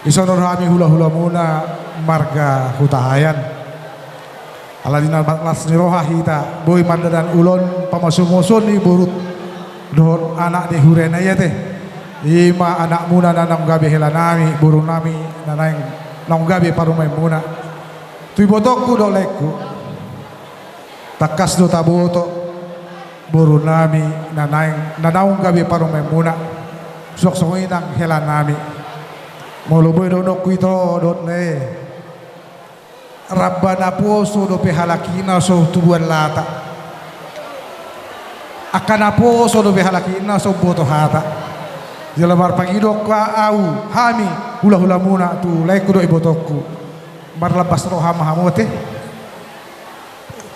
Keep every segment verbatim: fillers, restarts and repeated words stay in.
Dison do hami hulahulamuna marga Hutahaean. Ala ni na las ni roha hita, boi mardalan ulaon pamasumasuon ni boru dohot anak ni hurena i ate. I ma anakmuna na naung gabe helanami, borunami na naeng naung gabe parumaenmuna. Tu ibotongku dohot laengku, tangkas do taboto borunami na naeng, na naung gabe parumaenmuna. Suang songon i nang helanami. Molo boi dohononku ito dohot lae, ramba naposo dope halak i na so tubuan lata. Angka naposo dope halak i na so umboto hata. Jala marpangido au, hami hulahulamuna, tu laengku dohot ibotongku, marlambas roha ma hamu ate.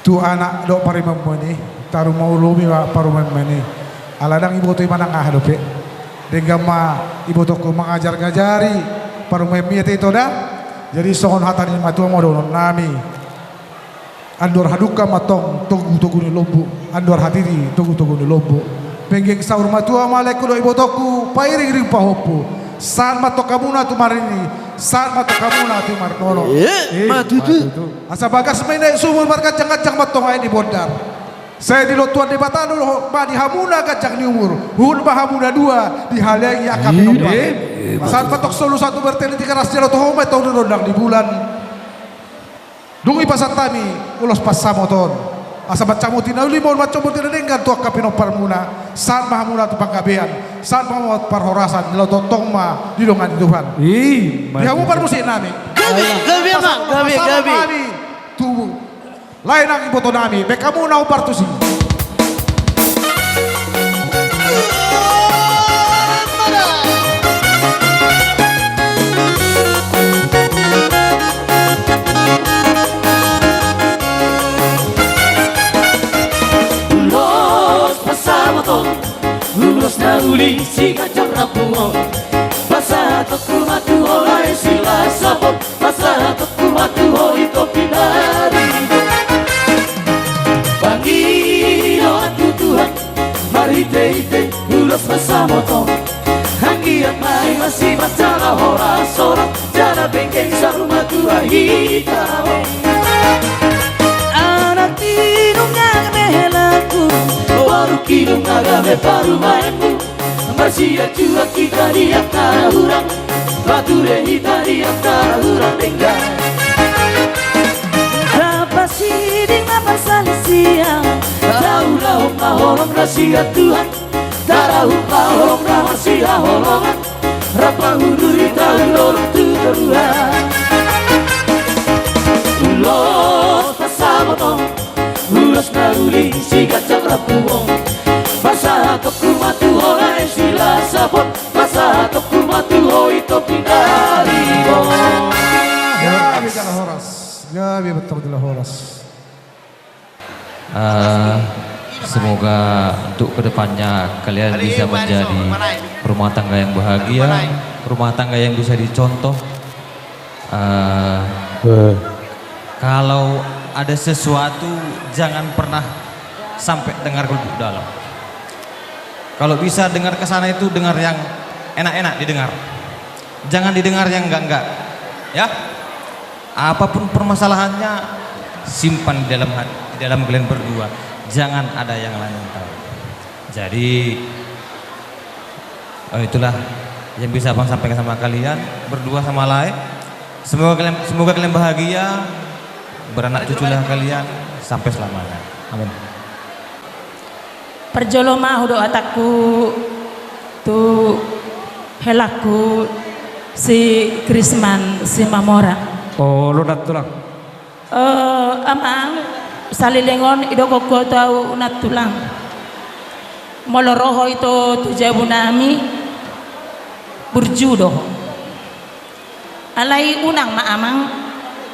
Tu anak dohot parumaenmuna i, tarlumobi ma parumaenmuna i. Ala ndang iboto i manang aha dope. Denggan ma ibotongku mangajarngajari parumaenmi ate ito da. Jadi songon hata ni natuatua ma dohononnami: Andor hadungka ma antong togutogu ni lombu, andor hatiti togutogu ni lombu. Penggeng saur matua ma laengku dohot ibotongku, pairingiring pahompu. Sahat ma antong hamuna tu marnini, sahat ma antong hamuna tu marnono. Eh, eh, ma tutu. Asa bagas ma i na sumur, marganjangganjang ma antong aek ni bondar. Sai dilehon Tuhan Debata do ma di hamuna ganjang ni umur, huhut ma hamu na dua dihaleangi angka pinompar. Eh, eh, ma tutu. Sahat ma antong solu satu bertele tiga ras, jala toho ma antong di rondang ni bulan. Dung i pasahat hami ulos pansamot on, asa mancamuti na uli ma on, mancamuti na denggan tu angka pinomparmuna. Sahat ma hamuna tu panggabean, sahat ma hamuna tu parhorasan, jala tongtong ma didongani Tuhan. Ima tutu. Di hamu parmusiknami. Gabe, gabe, Amang, gabe, gabe. Pasahat ma hami tu lae nang ibotonami, baen hamu na hombar tusi. Ulos pansamot on, ulos na uli siganjang rambu on. Pasahatonku ma tu ho lae Silasapon, pasahatonku ma tu ho ito Pinaribo. Pangidoanku Tuhan, marhitehite ulos pansamot on, anggiat ma i masipat jala horas-horas, jala penggeng saur matua hita. Anakki nunga gabe helangku, borungki nunga gabe parumaenmu. Marsianjuan hita di angka hurang, marture hita di angka hurang denggan. Rap pasiding ma parsalisian, taulahon ma holong na sian Tuhan, tarahum ma holong na marsihaholongan, rap ma hundul hita hulolong tu toruan. Ulos pansamot on, ulos na uli siganjang rambu on. Pasahatonku ma tu ho lae Silasapon, pasahatonku ma tu ho ito Pinaribo. Gabe jala horas, gabe ma antong jala horas. Eh, semoga untuk kedepannya kalian bisa menjadi rumah tangga yang bahagia, rumah tangga yang bisa dicontoh. Eh, eh, kalau ada sesuatu, jangan pernah sampai dengar ke lubuk dalam. Kalau bisa dengar ke sana itu, dengar yang enak-enak didengar. Jangan didengar yang enggak-enggak. Ya. Apapun permasalahannya, simpan di dalam hati, di dalam kalian berdua. Jangan ada yang lain yang tahu. Jadi, eh, itulah yang bisa Abang sampaikan sama kalian berdua sama lae. Semoga kalian, semoga kalian bahagia, beranak cuculah kalian sampai selamanya. Amin. Parjolo ma hudok hatangku tu helangku si Krisman Simamora. Olo, Nantulang. Eh, Amang, saleleng on idokkon ho tu au, Nantulang. Molo ro ho ito tu jabu nami, burju do ho. Alai unang ma, Amang,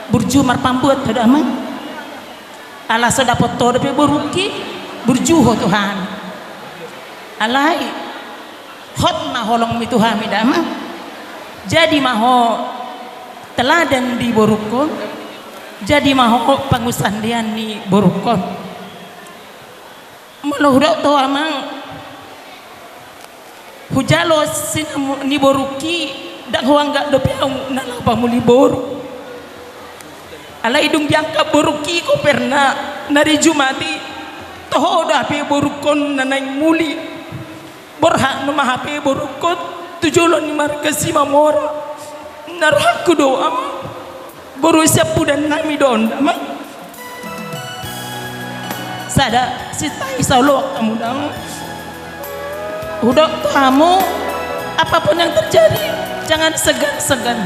burju marpambuat ho do, Amang. Ala so dapot ho dope borungki, burju ho tu hami. Alai hot ma holongmi tu hami da, Amang. Jadi ma ho teladan di borungkon, jadi ma ho pangunsandean ni borungkon. Molo hudok tu ho, Amang, hujalo sinamot ni borungki, Ndang huanggap dope ahu na laho pamuli boru. Alai dung diangkat borungki koperna na ri Jumat i, toho do hape borungkon na naeng muli. Borhat nama hape borungkon tu jolo ni marga Simamora. Na rohangku do, Amang. Boru siampudan nami do on, Amang. Sada, sintai, sai oloan hamu, Amang. Hudok tu hamu, apapun yang terjadi, jangan segan-segan.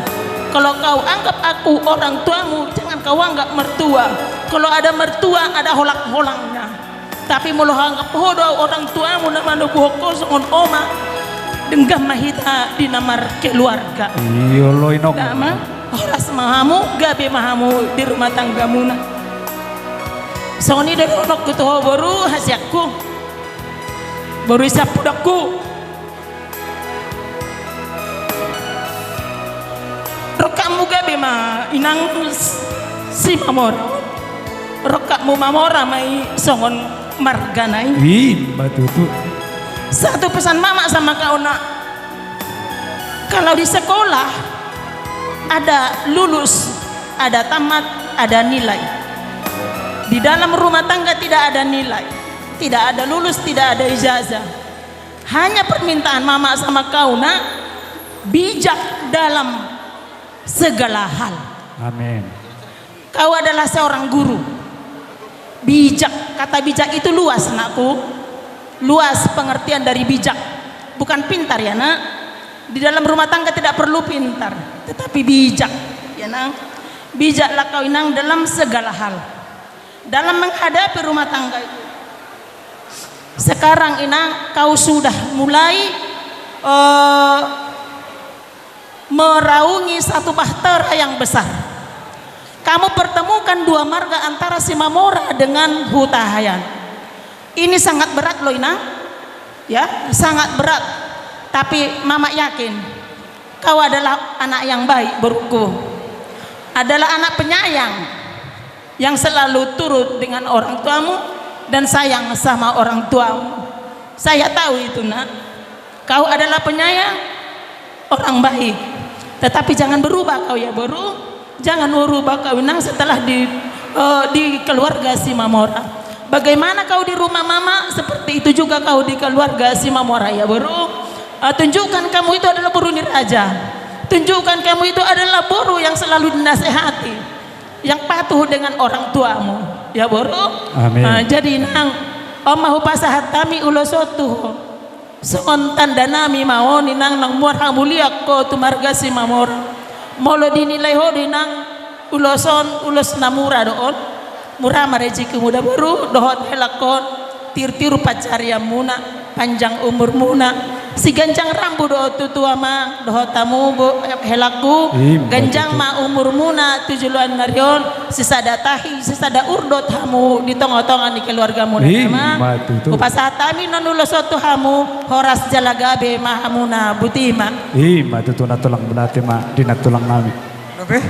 Kalau kau anggap aku orang tuamu, jangan kau anggap mertua. Kalau ada mertua, ada holang-holangnya. Tapi molo huanggap ho do orang tuamu na manoguhon ho songon oma, denggan ma hita di na markeluarga. Iyo, Amang. Horas ma hamu, gabe ma hamu di rumah tanggamuna. Songon i do dohononku tu ho, boru hasianku, boru siampudanku. Rongkapmu gabe ma, Inang Simamora. Rongkapmu mamora ma i songon margana i. Ima tutu. Satu pesan mama sama kau, Nak. Kalau di sekolah ada lulus, ada tamat, ada nilai. Di dalam rumah tangga tidak ada nilai, tidak ada lulus, tidak ada ijazah. Hanya permintaan mama sama kau, Nak, bijak dalam segala hal. Amin. Kau adalah seorang guru. Bijak, kata bijak itu luas, Nakku. Luas pengertian dari bijak. Bukan pintar ya, Nak. Di dalam rumah tangga tidak perlu pintar, tetapi bijak, ya, Nang. Bijaklah kau, Inang, dalam segala hal. Dalam menghadapi rumah tangga itu. Sekarang, Inang, kau sudah mulai, eh, meraungi satu bahtera yang besar. Kamu pertemukan dua marga antara Simamora dengan Hutahaean. Ini sangat berat loh, Inang. Ya, sangat berat. Tapi Mama yakin kau adalah anak yang baik, boruku. Adalah anak penyayang yang selalu turut dengan orang tuamu dan sayang sama orang tuamu. Saya tahu itu, Nak. Kau adalah penyayang, orang baik. Tetapi jangan berubah kau ya, boru. Jangan berubah kau, Inang, setelah di, eh, di keluarga Simamora. Bagaimana kau di rumah Mama, seperti itu juga kau di keluarga Simamora ya, boru. Eh, tunjukkan kamu itu adalah boru ni raja. Tunjukkan kamu itu adalah boru yang selalu dinasehati, yang patuh dengan orang tuamu, ya, boru. Amin. Eh, jadi, Inang, on ma hupasahat hami ulos on tu ho. Songon tanda nami ma on, Inang, naung muar hamulian ho tu marga Simamora. Molo dinilai ho do, Inang, ulos on ulos na mura do on. Mura ma rejekimu da, boru, dohot helangkon, tiur-tiur pansarianmuna, panjang umurmuna. Siganjang rambu do on tutu, Amang, dohot hamu, bo-, helangku. Ima tutu. Ganjang ma umurmuna tu joloan ni ari on, sisada tahi, sisada urdot hamu di tonga-tonga ni keluargamuna, Amang. Ima tutu. Hupasahat hami non ulos on tu hamu, horas jala gabe ma hamuna, botima. Ima tutu, nantulang, mauliate ma di nantulang nami. Dope?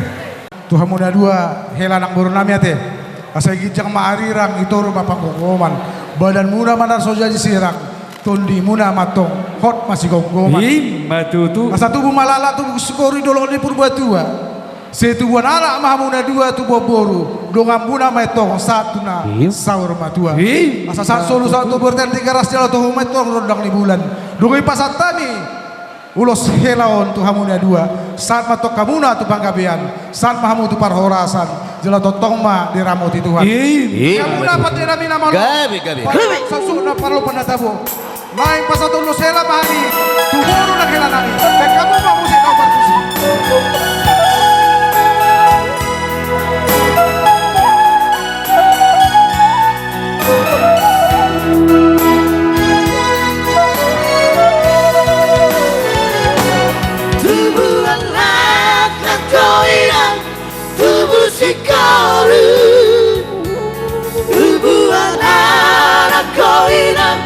Tu hamu na dua hela nang boru nami, ate. Asa ginjang ma arirang, i toru ma panggomgoman. Badanmuna ma na so jadi sirang, tondimuna ma antong hot masigomgoman. Ima tutu. Asa tubu ma laklak, tubu sikoru di dolok ni Purbatua. Setubuan anak ma hamu na dua, tubuan boru, donganmuna ma antong sahat tu na saur matua. Ima tutu. Asa sahat solu sahat tu bontean, Tigaras jala toho ma antong rondang ni bulan. Dung i pasahat hami ulos hela on tu hamu na dua, sahat ma antong hamuna tu panggabean, sahat ma hamu tu parhorasan, jala tongtong ma diramoti Tuhan. Ima tutu. Hamuna pande nami na malo. Gabe, gabe. Pande sasuk na parlopan na tabo. Naeng pasahat ulos hela ma hami tu boru nang hela nami. Baen hamu ma musik na partusi. Tubuan laklak ho, Inang, tubu sikoru. Tubuan anak ho, Inang,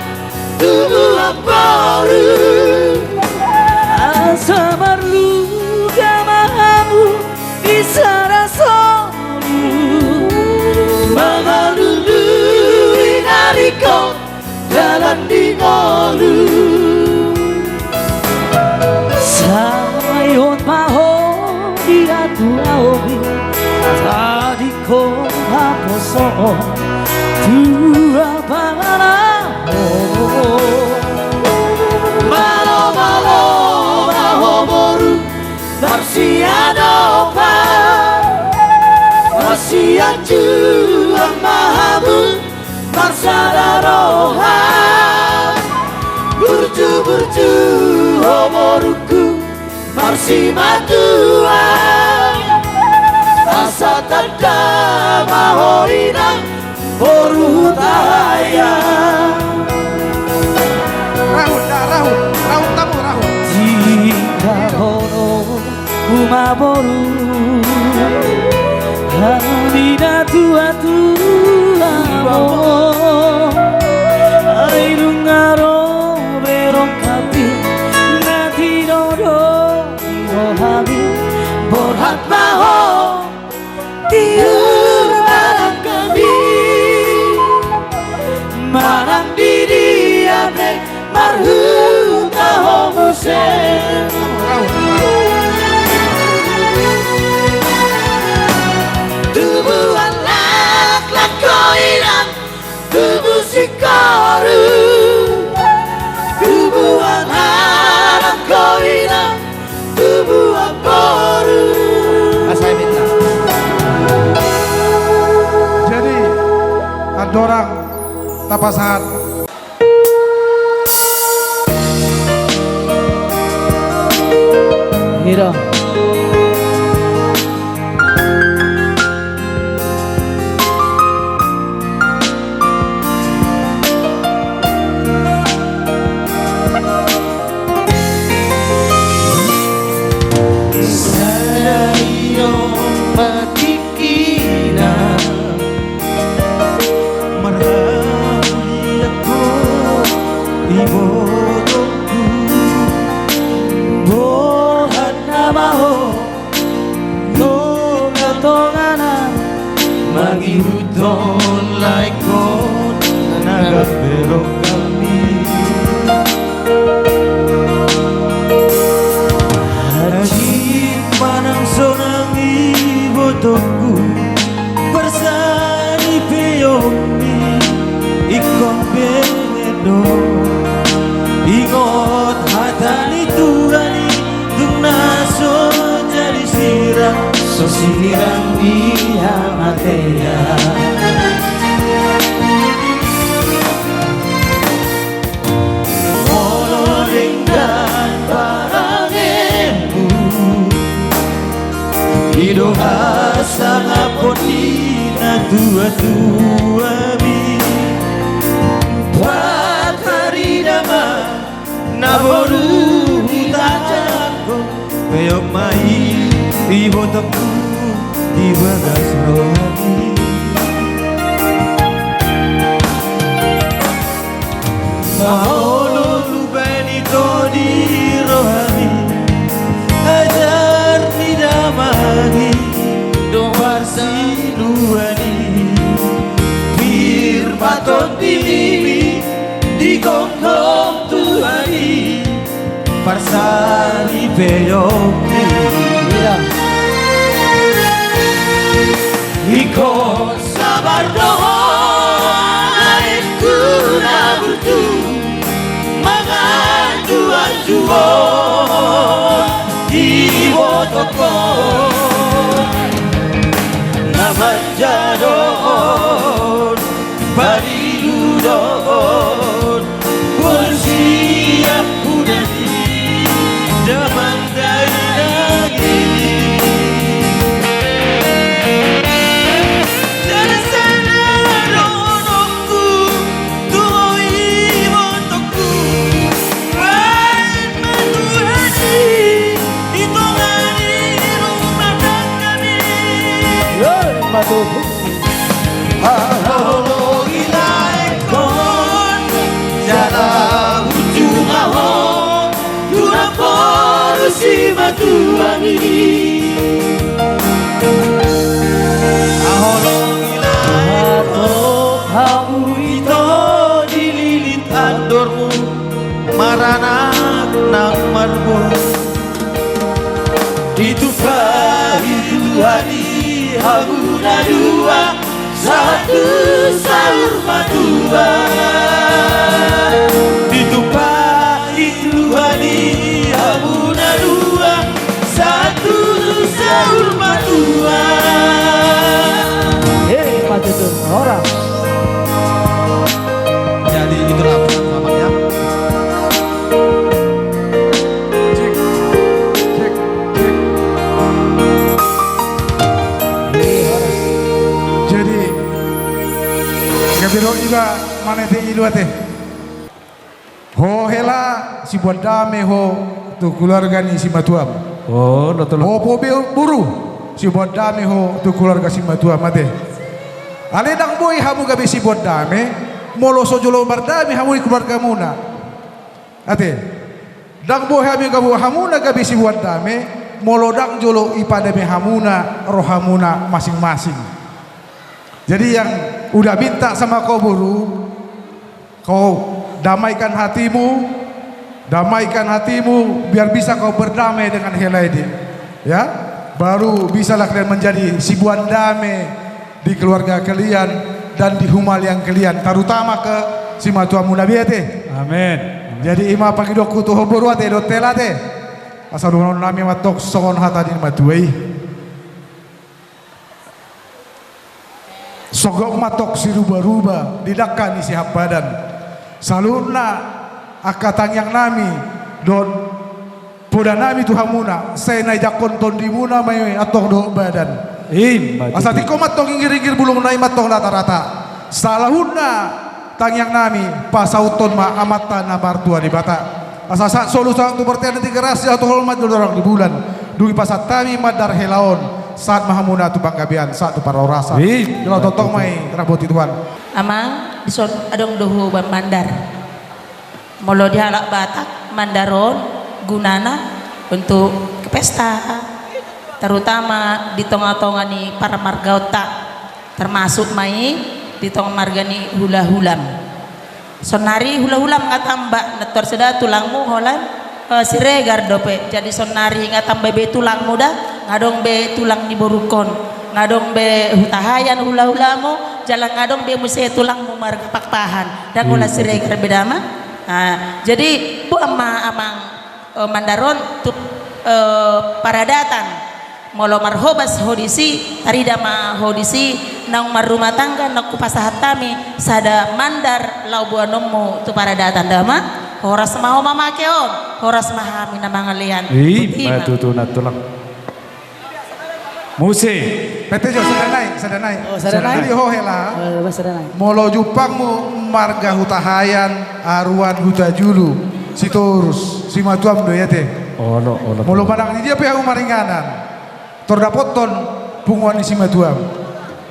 tubuan boru. Asa ma Ia tu ahu i, tadingkon haposoon tu amanami. Malo, malo ma ho boru, marsiadopan, marsianjuan ma hamu, marsada roha. Burju, burju ho borungku, marsimatua. Asa tanda ma ho inang, boru huta ia. Rahut, da, rahut, rahut hamu, rahut. Tinggal ho do uma boru, hami natuatuamu. Ai nunga ro be rongkapmi, na tinodo ni rohami, borhat ma ho tiur manang hami, manang di dia pe marhuta ho muse. Tubuan laklak ho inang, tubu singkoru. Tubuan anak ho inang, tubuan boru. Jadi, andorang tapasahat. Hira. Sada i do ma tingkina, marhaulian ho ibotongku, borhat nama ho tongatongana, mangihuthon laengkon na gabe rongkapmi. Hansit manang sonang ibotongku, parsaripeonmi ingkon be do. Ingot hata ni Tuhan i, tung na so jadi sirang, so sirang di hamatean. Molo denggan parangenmu, i do hasangapon ni natuatuami. Patarida ma na boru huta janggo, peop ma i ibotongku di bagas rohami. Maolo luban ito di rohami, ajar ni damang i do parsiluan i. Pir ma tondimi, digonggom Tuhan i parsaripeonmi. Ingkon sabar do ho, laengku na burju, manganju-anju ho ibotongkon. Na manjadon, padiluhon, borsiap huda ni damang dainang i. Jala sada dohononku tu ho ibotongku, baen ma Tuhan i di tonga ni rumah tanggami. Haholongi laengkon, jala unjungi ho tu na boru simatuami. Haholongi laengkon, hamu ito di lilit andormu, maranak nang marboru. Ditumpak Tuhan i hamuna dua, sahat tu saur matua. Ditumpahi Tuhan i hamuna dua, sahat tu saur matua. Hei, Pak Tutun, horas. Jadi, itulah pesan Bapak, ya. Cek, cek, cek. Jadi, gabe ro iba manete ilu ate. Ho hela siboan dame ho tu keluarga ni simatuam. Oh, na tolong. Ho pe boru siboan dame ho tu keluarga simatuam ate. Alai ndang boi hamu gabe siboan dame molo so jolo mardame hamu di keluargamuna. Ate. Ndang boi hami gabe hamuna gabe siboan dame molo ndang jolo ipadame hamuna rohamuna masing-masing. Jadi yang udah minta sama kau boru, kau damaikan hatimu, damaikan hatimu biar bisa kau berdamai dengan hela edi. Ya, baru bisalah kalian menjadi siboan dame di keluarga kalian dan di humaliang kalian, terutama ke simatuamuna be ate. Amin. Jadi ima pangidoanku tu ho boru ate, dohot hela ate. Asa dohonon nami ma tong songon hata ni matua i. Songgop ma tong siruba-ruba di dangka ni sihampadan. Saluhutna angka tangiang nami dohot poda nami tu hamuna, sai na ijangkon tondimuna ma i antong dohot badan. Ima tutu. Asa tingko ma antong inggir-inggir bulungna i ma antong rata-rata. Saluhutna tangiang nami pasauthon ma Amanta na martua Debata. Asa sahat solu sahat tu bontean di Tigaras, sahat tu holong ma jolo dorang di bulan. Dung i pasahat hami mandar hela on sahat ma hamuna tu panggabean, sahat tu parhorasan. Ima tutu. Jolo tongtong ma i rap boti Tuhan. Amang, dison adong do huoban mandar. Molo di halak Batak, mandar on gunana untuk pesta, terutama di tonga-tonga ni parmargaonta, termasuk ma i di tonga marga ni hula-hulam. Sonari hula-hulam nga tamba, na tor sada tulangmu holan, eh, Siregar dope. Jadi sonari nga tamba be tulangmu da, nga adong be tulang ni borungkon, nga adong be Hutahaean hula-hulamu, jala nga adong be muse tulangmu marga Pakpahan. Ndang holan Siregar be da, Amang? Nah, jadi boan ma, Amang, eh, mandar on tu, eh, paradatan. Molo marhobas ho disi, tarida ma ho disi, naung marrumah tangga, naung hupasahat hami sada mandar laho boanonmu tu paradatan da, Amang. Horas ma ho mamake on, horas ma hami na mangalean. Ima tutu, Nantulang. Muse. Pete jo, sada nai, sada nai. Oh, sada nai. Jadi ho hela. Oh, sada nai. Molo jumpangmu marga Hutahaean, Aruan, Hutajulu, Sitorus, simatuam do i ate. Olo, olo. Molo manang di dia pe hamu maringanan, tor dapothon punguan ni simatuam.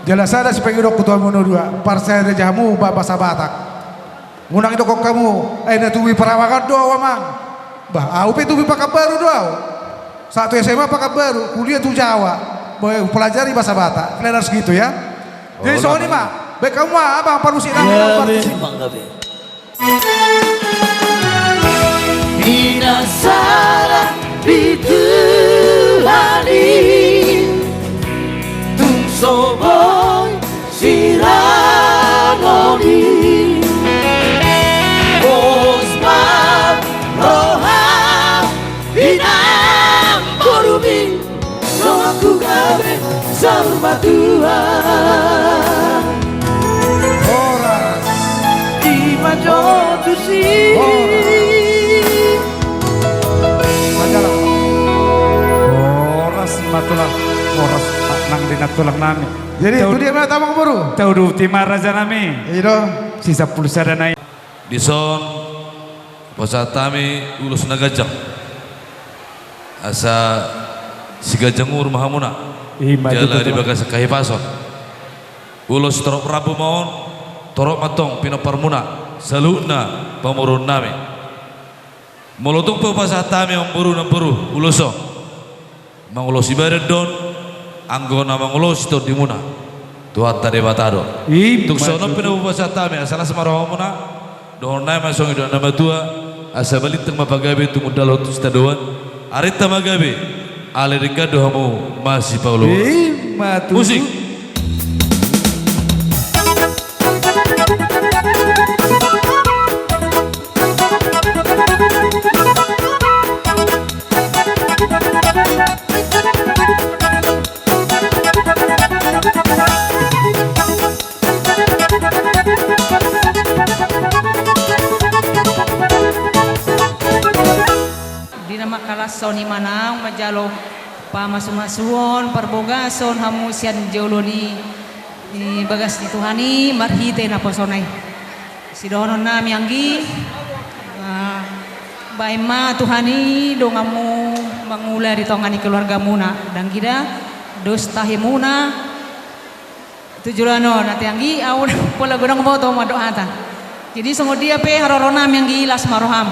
Jala sada sipangidoanku tu hamu na dua, parsahit raja hamu ba-, bahasa Batak. Unang didokkon hamu, eh, na tubu di Parawangan do au, Amang. Bah, au pe tubu di Pakanbaru do au. Sahat tu S M A Pakanbaru, kuliah tu Jawa. Bah, pelajari bahasa Batak. Kalian harus gitu ya. Jadi songon i ma, baen hamu ma, Amang, parmusik nami. Ya, Amang, parmusik. Memang gabe. Pinasaran di Tuhan i, tung so boi sirangoni. Pos ma roham di namborumi, donganku gabe saur matua. Horas. Ima jo tusi. Horas. Horas ma tulang. Horas nang di nantulang nami. Jadi, tu dia ma tamang boru. Tauduti ma raja nami. Ido. Sisa pulsa danai. Dison, pasahat hami ulos na ganjang. Asa siganjang umur ma hamuna. Ima tutu. Jala di bagasan hahipason. Ulos torop rambu ma on, torop ma tong pinomparmuna, saluhutna pamoruon nami. Molo tung pe hupasahat hami amang boru, namboru, ulos on. Mangulosi badan do on, anggo na mangulosi tondimuna, Tuhanta Debata do. Ima tutu. Tung songon on pe na hupasahat hami, asa las ma rohamuna, dohonon nami ma songon i do na matua, asa balintang ma pagabe tumundalhon tu sitadoan, arinta ma gabe, Ale denggan do hamu masipaoloan. Ima tutu. Musik. Di na mangkalashon i ma naung manjalo pamasumasuon, parbagason hamu sian joloan i, di bagas ni Tuhan i marhite naposona i. Sidohonon nami anggi, ah, baen ma Tuhan i donganmu mangula di tonga ni keluargamuna, ndang gida dos tahemuna tu joloan on, ate anggi, au pola godang boto mandok hata. Jadi songon dia pe haroro nami anggi, las ma roham.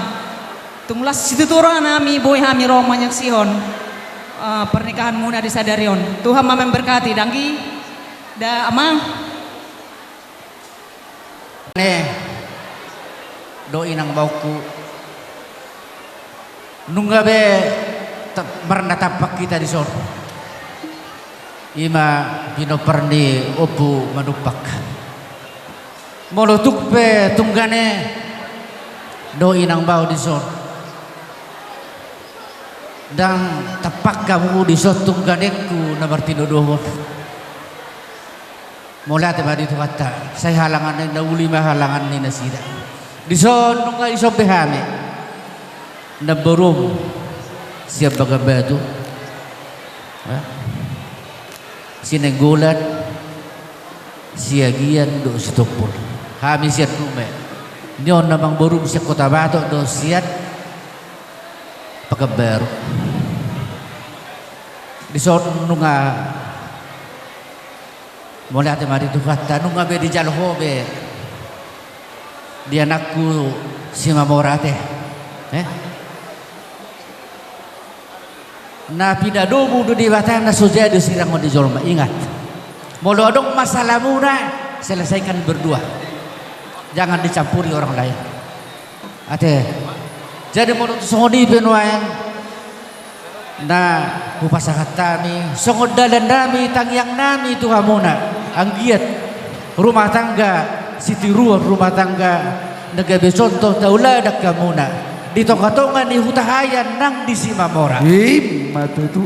Tung las situtu roha nami boi hami ro manyaksihon, eh, pernikahanmuna di sadari on. Tuhan ma memberkati, da anggi, da amang. Ne, do inang baoku. Nunga be ta-, marnatampak hita dison. Ima pinompar ni Ompu Manumpak. Molo tung pe tunggane do inang bao dison, ndang tampak hamu dison tungganengku na martinodohon. Mauliate ma di Tuhanta, sai halangan ni na uli ma halangan ni nasida. Dison nunga dison be hami. Namborum sian Bagan Batu, eh, Sinenggolan, Siagian dohot Sitompul. Hami sian Nume. Ni on na namborum sian Kota Batok dohot sian Pekanbaru. Dison nunga Mauliate ma di Tuhanta, nunga be dijalo ho be di anakku si Mamora ate. Eh? Na pinadomu do Debata na so jadi sirangon ni jolma. Ingat. Molo adong masalahmuna, selesaikan berdua. Jangan dicampuri orang lain. Ate. Jadi molo tung songon i pe nuaeng na hupasahat hami songon dalan nami, tangiang nami tu hamuna, anggiat rumah tangga sitiruon, rumah tangga na gabe contoh tauladan hamuna di tongatonga ni hutahaean nang di Simamora. Ima tutu.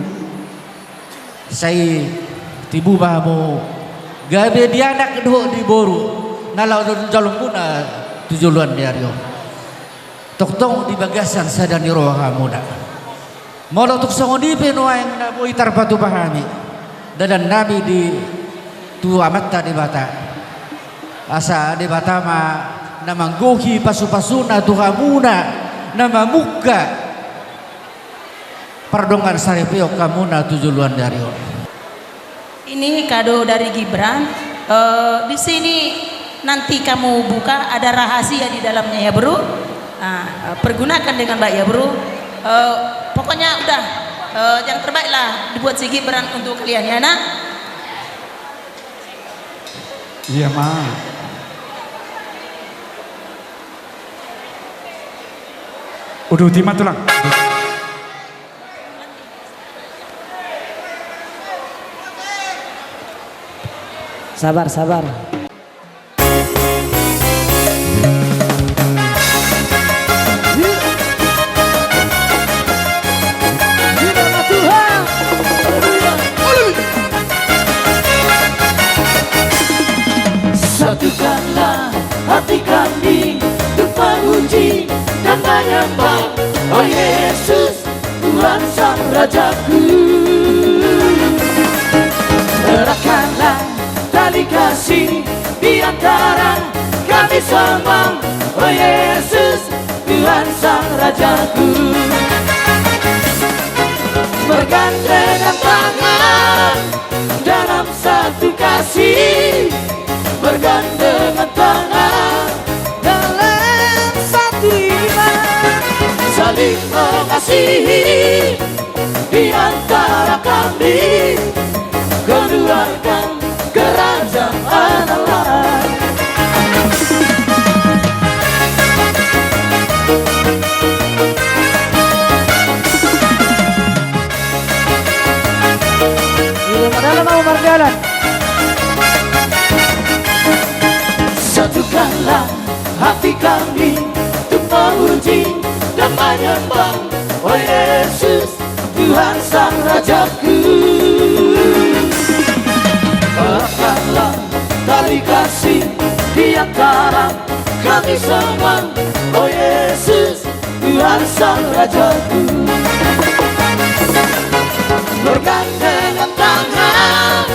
Sai tibu ma hamu gabe di anak dohot di boru na laho jalo-jalomuna tu joloan ni ari on. Tongtong di bagasan sada ni roha hamuna. Molo tung songon i pe nuaeng na boi tarpatupa hami dalan nami di tu Amanta Debata, asa Debata ma na manggohi pasupasuna tu hamuna, na mamungka pardongan saripeon hamuna tu joloan ni ari on. Ini kado dari Gibran. Eh, di sini nanti kamu buka, ada rahasia di dalamnya ya, Bro. Nah, eh, pergunakan dengan baik ya, Bro. Eh, pokoknya udah, eh, yang terbaik lah dibuat si Gibran untuk kalian ya, Nak. Iya, Ma. Udah, udah, Ma, tulang. Sabar, sabar. Satukanlah hati kami untuk memuji dan menyembah, oh Yesus, Tuhan Sang Rajaku. Eratkanlah tali kasih di antara kami semua, oh Yesus, Tuhan Sang Rajaku. Bergandengan tangan dalam satu kasih, bergandengan tangan dalam satu iman, saling mengasihi di antara kami, keluarkan kerajaan Allah. Kita mau mardalan. Satukanlah hati kami untuk memuji dan menyembah, oh Yesus, Tuhan Sang Rajaku. Eratkanlah tali kasih di antara kami semua, oh Yesus, Tuhan Sang Rajaku. Bergandengan tangan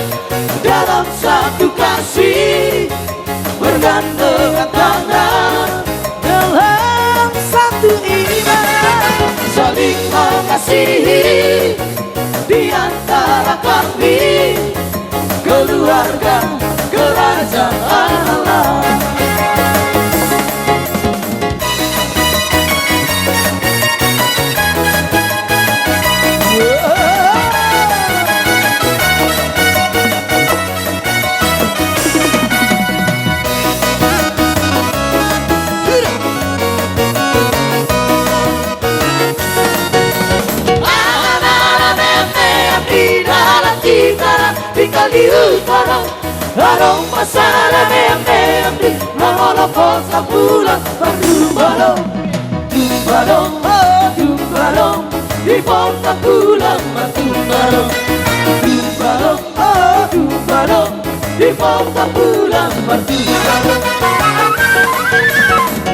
dalam satu kasih, bergandengan tangan dalam satu iman, saling mengasihi di antara kami, keluarga kerajaan Allah. Aha na meam-meam di dalan hita, tinggal di huta do. Adong pasaran meam-meam di na molo posan bulan martumba do. Tumba do, oh, tumba do, di posan bulan martumba do. Tumba do, oh, tumba do, di posan bulan martumba do.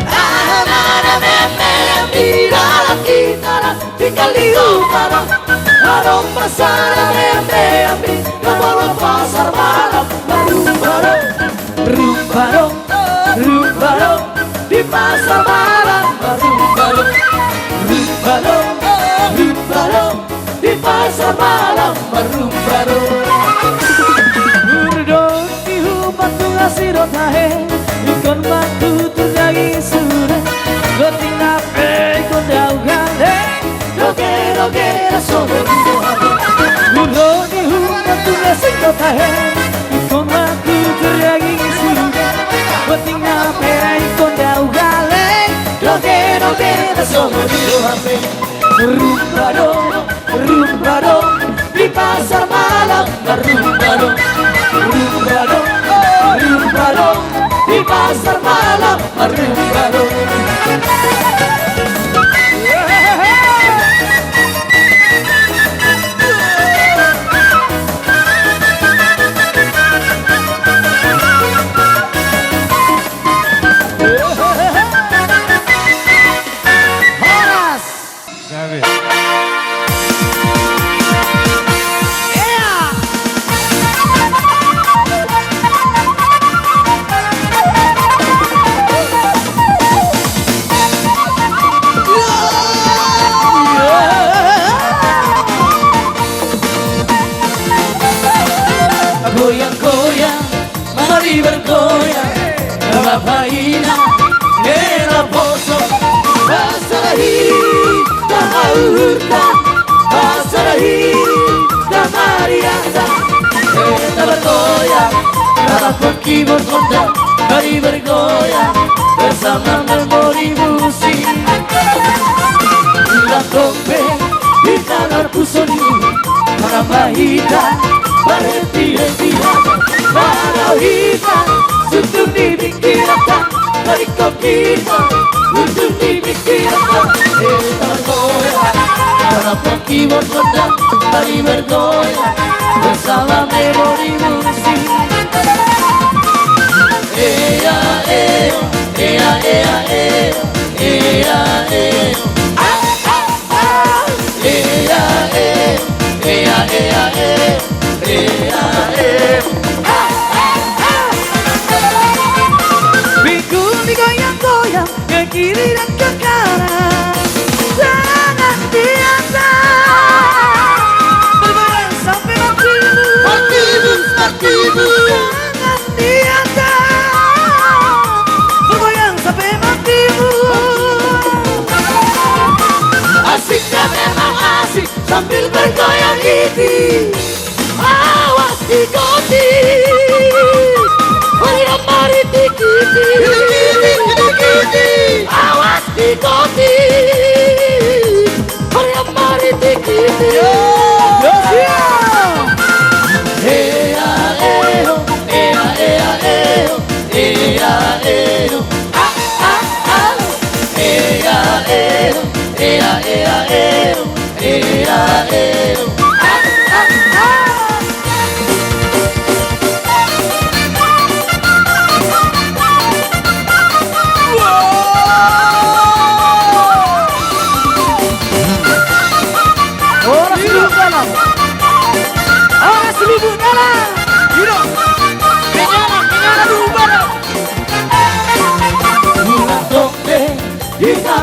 Aha na meam-meam di dalan hita, tinggal di huta do. Adong pasaran meam-meam di na molo pasar malam martumba do. Rumba do, rumba do, di pasar malam martumba do. Rumba do, rumba do, di pasar malam martumba do. Urdot ni hupatung asi do tahe, ingkon ma hututur daging sude. Godang na pe ingkon dao gale, doge-doge na songon i do hape. Urdot ni hupatung asi do tahe, ingkon ma hututur daging sude. Godang na pe ingkon dao gale, doge-doge na songon i do hape. Rumba do, rumba do, di pasar malam marrumba do. Rumba do, rumba do, di pasar malam marrumba do. Horas. Gabe. Ea! Goyang-goyang, mari bergoyang, rap hina, hela poso, pasalahi, tama uhurta, pasalahi, tama riata, hela bergoyang, rap keyboard Honda, mari bergoyang, bersama memori musik. Ulang kompe, hita marpusoni, manambahita, marhenti-henti, manambahita, suntung di pingkiranta, marikot hita, suntung di pingkiranta. Hela bergoyang, rap keyboard Honda, mari bergoyang, bersama memori musik. Ea, ea, ea, ea, ea, ea, ea. Ah, ah, ah. Ea, ea, ea, ea, ea, ea, ea. Ah, ah, ah. Minggu ni goyang-goyang, ke kiri dan ke kanan. Tangan di atas. Bergoyang sampai mati. Mati, mati, mati. Tangan di atas. Bergoyang sampai mati. Asiknya memang asik sambil bergoyang giti. Awas digoti. Goyang mari digiti. Awas digoti. Goyang mari digiti. Yo, yo, siap. He,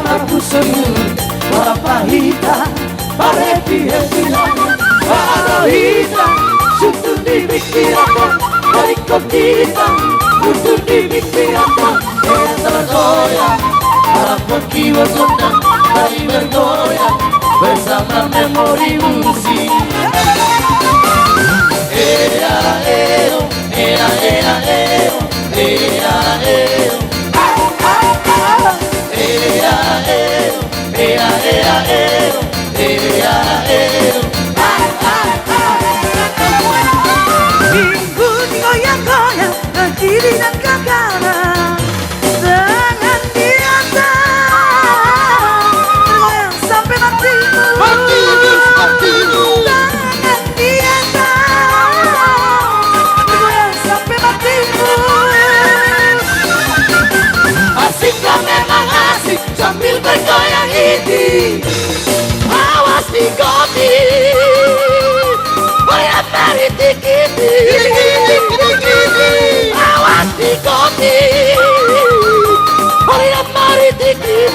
Marpusoyu, marapa hita, marhappy-happy lagi. Baru hita, sutun di pikiranta, marikot hita, sutun di pikiranta. Hea targoyang, alam perkiwa gondang, kami bergoyang bersama memori musik. Ea, eo, ea, ea, eo, ea, eo. Ea, eo, ea, ea, eo, ea, eo. Minggu ni goyang-goyang, kaki di dan kakara. Tangan di atas, bergoyang sampai matimu. Matimu, matimu. Tangan di atas, bergoyang sampai matimu. Asik lah memang asik sambil bergoyang ini. Awas di kopi, goyang dari dikit. Awas di kopi, goyang dari dikit.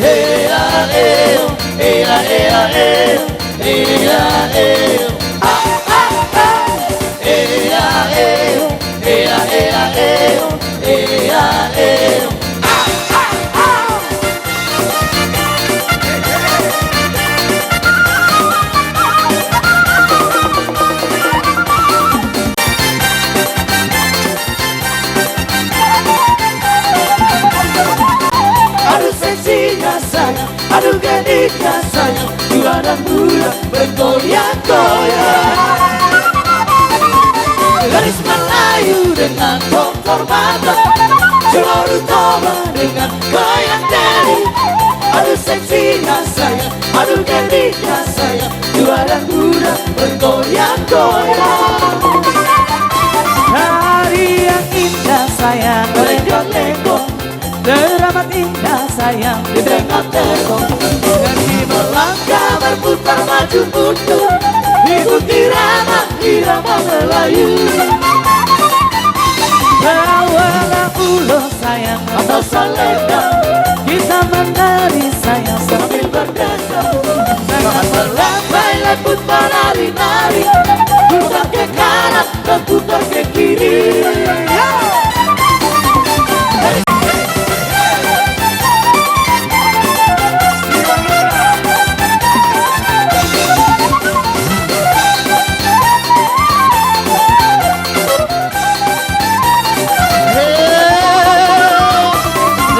Ea, eo, ea, ea, eo. Ea, eo, a, a, a. Ea, eo, ea, ea, eo. Ea, eo, a, a, a. Aduh seksinya sayang, aduh gadisnya sayang, tua dan muda bergoyang-goyang. Gadis Melayu dengan tongkol mata, si boru Toba dengan goyang diri. Aduh seksinya sayang, aduh gadisnya sayang, tua dan muda bergoyang-goyang. Hari yang indah sayang, lenggong-lenggong. Teramat indah sayang di tengah tembok. Kaki melangkah berputar maju mundur, ikuti irama, irama Melayu. Bawalah ulos sayang atau selendang, kita menari sayang sambil berdendang. Tangan melambai lembut menari-nari, putar ke kanan, berputar ke kiri.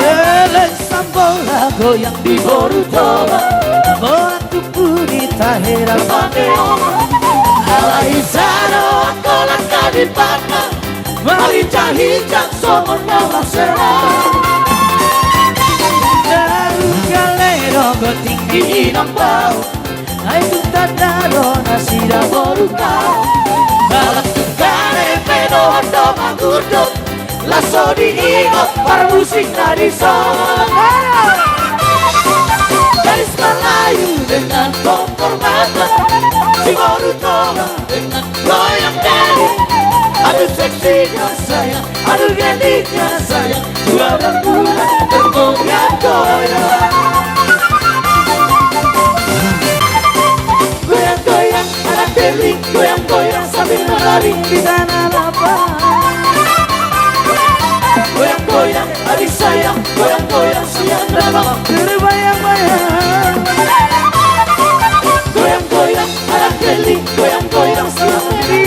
Elek sambola goyang di boru Toba, bola tubu di tahera pande oma. Alai sada angka langka di pangan, marinjak-injak songon na marsera. Daru gale do gonting di inang bau, ai tung tanda do nasida boru kau. Balang tung gale pe dohot do mangurdot, laos so diingot parmusik na dison. Gadis Melayu dengan tongkol mata, si boru Toba dengan goyang diri. Aduh seksinya sayang, aduh gadisnya sayang, tua dan muda bergoyang-goyang. Goyang-goyang anak Delhi, goyang-goyang sambil menari di tanah lapang. Goyang-goyang adik sayang, goyang-goyang siang dan malam terbayang-bayang. Goyang-goyang anak Delhi, goyang-goyang siang di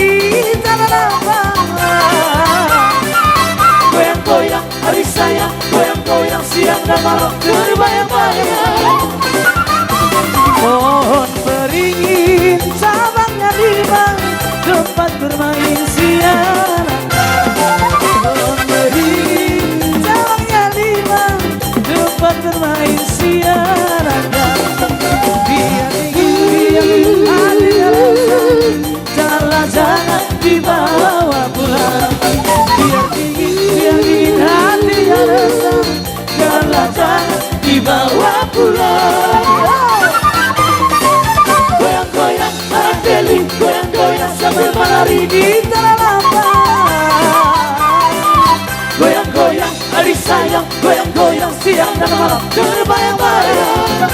tanah lapang. Goyang-goyang adik sayang, goyang-goyang siang dan malam terbayang-bayang. Pohon beringin cabangnya lima, tempat bermain siang. Pohon beringin cabangnya lima, tempat bermain siang. Biar tinggi, biar tinggi, hati harus Janganlah, jangan dibawa pulang. Biar dingin, biar dingin hati yang resah. Janganlah, jangan dibawa pulang. Goyang-goyang, anak Delhi, goyang-goyang sambil menari di tanah lapang. Goyang-goyang, adik sayang. Goyang-goyang siang dan malam terbayang-bayang.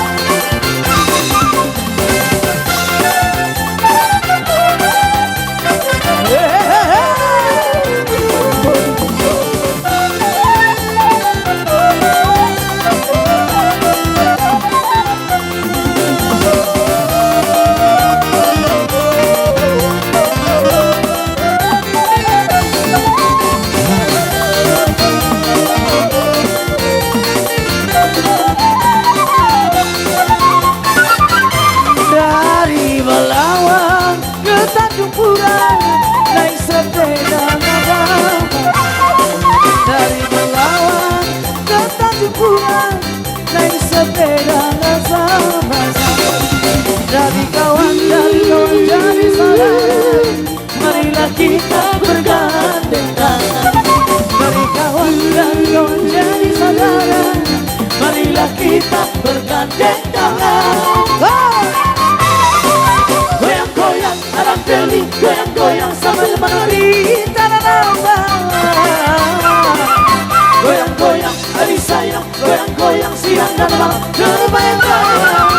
Dari Balawan ke Tanjung Pura, naik sepeda nggak apa-apa. Dari Balawan ke Tanjung Pura, naik sepeda nggak sama-sama. Dari kawan, dari kawan jadi saudara. Marilah kita bergandeng tangan. Dari kawan, dari kawan jadi saudara. Marilah kita bergandeng tangan. Wah! Goyang-goyang, Abang Feli, goyang-goyang sambil menari. Tanah Abang. Goyang-goyang, Adi sayang, goyang-goyang siang dan malam terbayang-bayang.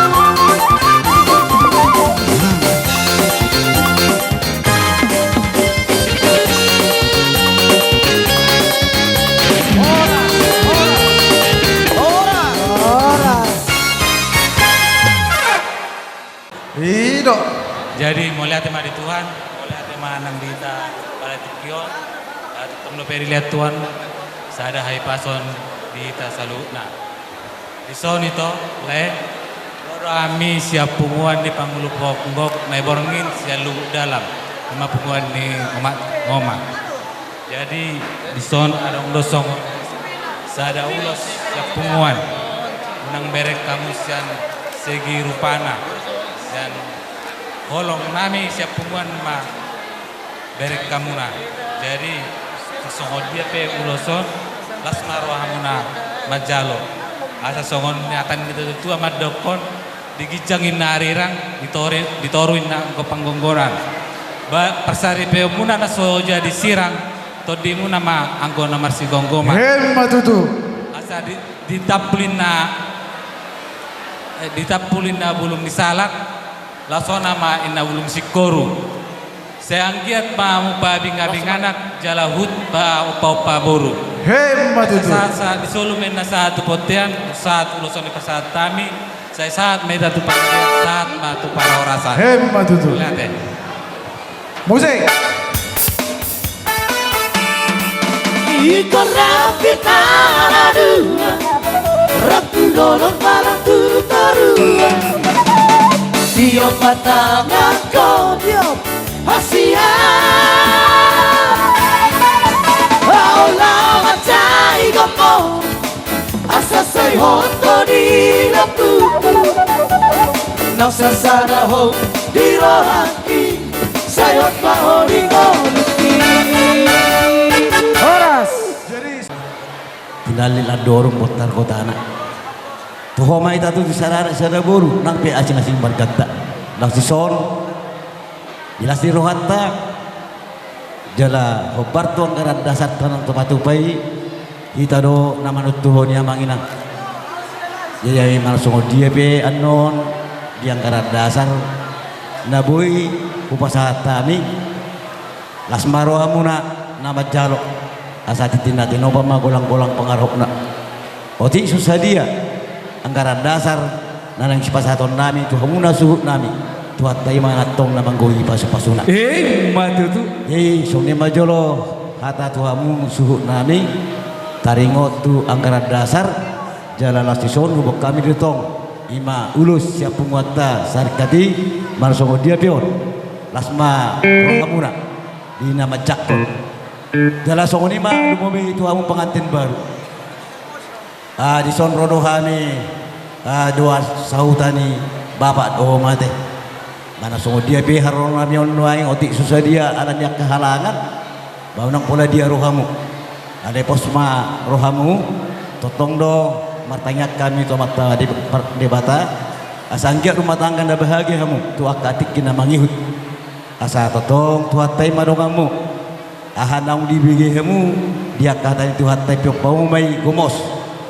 Horas, horas, horas. I do. Jadi mauliate ma di Tuhan, mauliate ma nang di hita pala tingki on. Tongtong dope dilehon Tuhan sada hahipason di hita saluhutna. Dison ito, lae, ro do hami sian punguan ni pangulu ponggo na i borngin sian Lubuk Dalam, ima punguan ni omak, omak. Jadi dison adong do songon sada ulos sian punguan, unang bereng hamu sian segi rupana, sian holong nami sian punguan ma bereng hamuna. Jadi songon dia pe ulos on, las ma rohamuna manjalo. Asa songon hata ni natuatua mandokkon, di ginjang inna arirang, di toru, di toru inna anggo panggonggonan. Ba, parsaripeonmuna na so jadi sirang, tondimuna ma anggo na marsigomgoman. Emma tutu. Asa di, ditampul inna, eh, ditampul inna bulung ni salak, las hona ma inna bulung singkoru. Sai anggiat ma mupabingabing anak jala huhut paompaompa boru. Emma tutu. Sahat, sahat ni solu ma inna sahat tu bontean, sahat ulos on dipasahat hami, sai sahat ma hita tu panggabean, sahat ma tu parhorasan. Emma tutu. Mauliate. Musik. Ingkon rap hita na dua, rap tu dolok barang tu toruan. Tiop patangan kodiop hasian. Aola mancai gomo, asa sai hot ho di lombuku. Nang sasada ho di rohangki, sai hot ma ho di ngolungki. Horas. Tinallik landorung bontar kotana. Tu ho ma hita tutu sada anak sada boru, nang pe asing-asing marganta. Laos dison, di las ni rohanta, jala hombar tu anggaran dasarta nang tupa-tupa i, hita do na manontuhon i amang inang. Jadi manang songon dia pe annon di anggaran dasar na boi hupasahat hami, las ma rohamuna na manjalo, asa tintin na tinopa ma golang-golang pangarahutna. Otik so sadia anggaran dasar na naeng sipasahaton nami tu hamuna suhut nami, Tuhanta i ma na tong na manggohi pasu-pasuna. Emma tutu. Jadi songon i ma jolo hata tu hamu suhut nami, taringot tu anggaran dasar, jala las dison huboan hami do tong, ima ulos sian punguanta sarikat i, manang songon dia pe on, las ma rohamuna di na manjangkon. Jala songon i ma lumobi tu hamu pangantin baru. Ah, dison ro do hami, ah, dohot sahuta ni bapak dohot mate. Manang songon dia pe haroro nami on nuaeng, otik so sadia ala ni angka halangan, ba unang pola dia rohamu. Alai pos ma rohamu, tongtong do martangiang hami tu Amanta Debata, asa anggiat rumah tangga na bahagia hamu tu angka tingki na mangihut. Asa tongtong Tuhanta i ma donganmu. Aha naung dibege hamu di angka hata ni Tuhanta i, pinompamu ma i gomos.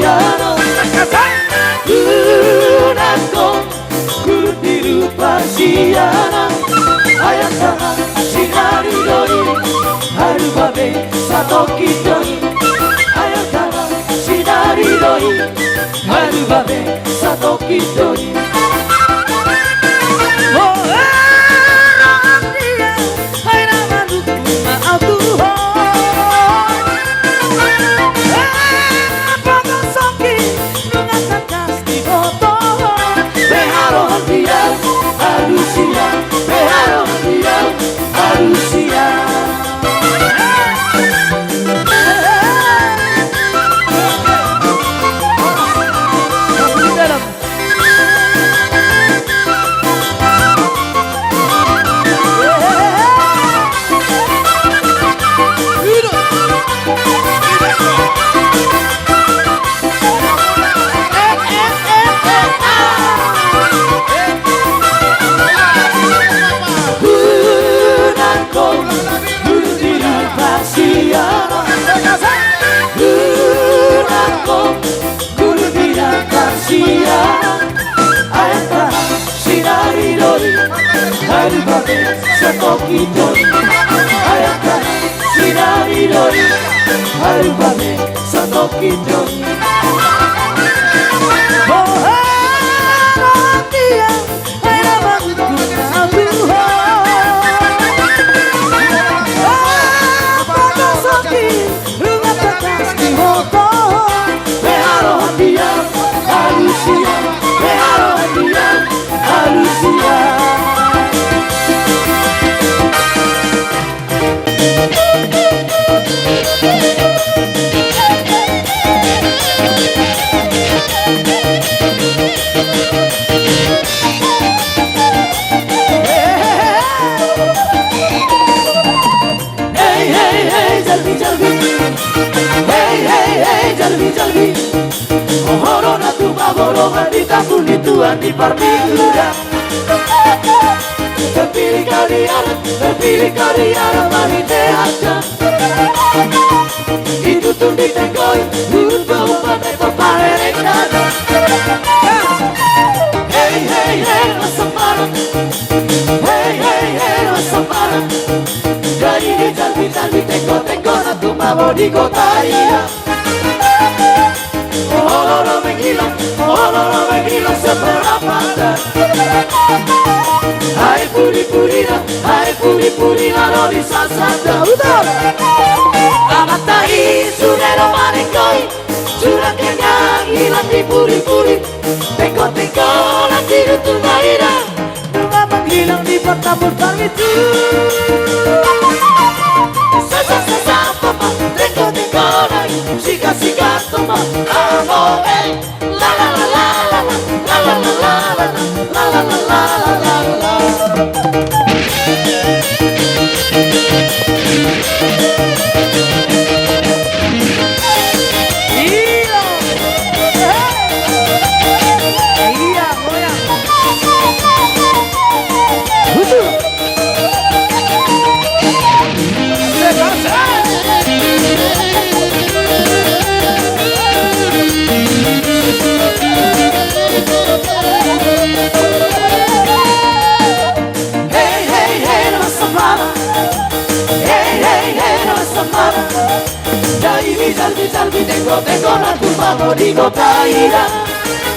parsiaran. Unang ho gulung di lulu parsiaran. Ayat tangan sinari do i, haru babe satongkin do i. Ayat tangan sinari do i, haru babe satongkin do i. Oh, eh, roham dia, hai na manungkun ma au tu ho. Eh, pagasongki nunga tangkas diboto ho. Pe harohan dia, alusia, pe harohan dia, alusia. Gulung di lulu parsiaran. Ayat tangan sinari do i, haru babe satongkin do i. Ayat tangan sinari do i, haru babe satongkin do i. Oh, harohan dia, hai na manungkun ma au tu ho. Ah, pagasongki nunga tangkas diboto ho. Pe harohan dia, alusia, pe harohan dia, alusia. Hei, hei, hei, jalbi, jalbi. Hei, hei, hei, jalbi, jalbi. Ho do na tumabo dohot di tambul ni tuan di parmingguan. Terpilih kau di adat, terpilih kau di adat marhite adat. Ditutung di tenggo i, huhut do hupaneto panereng dada. Hei, hei, hei, rasa marah. Hei, hei, hei, rasa marah. Jadi di jalbi-jalbi, tenggo-tenggo na tumabo di kota i. Olo do menghilang, olo do menghilang seperapatan. Hae pudi-pudina, hae pudi-pudina do disasada. Utar. Amanta i sude do maningkoi, sude nangkin hilang di pudi-pudi. Tenggo-tenggo na di dutung na ida. Nunga manghilang di porta-porta itu. Sasa-sasa papa, tenggo-tenggo nai, siga-siga toma, amo, eh. La la la la la la. Hei, hei, hei, rasa marah. Hei, hei, hei, rasa marah. Dai Salbi, salbi, tenggo, tenggo, na tupa do di kota ida.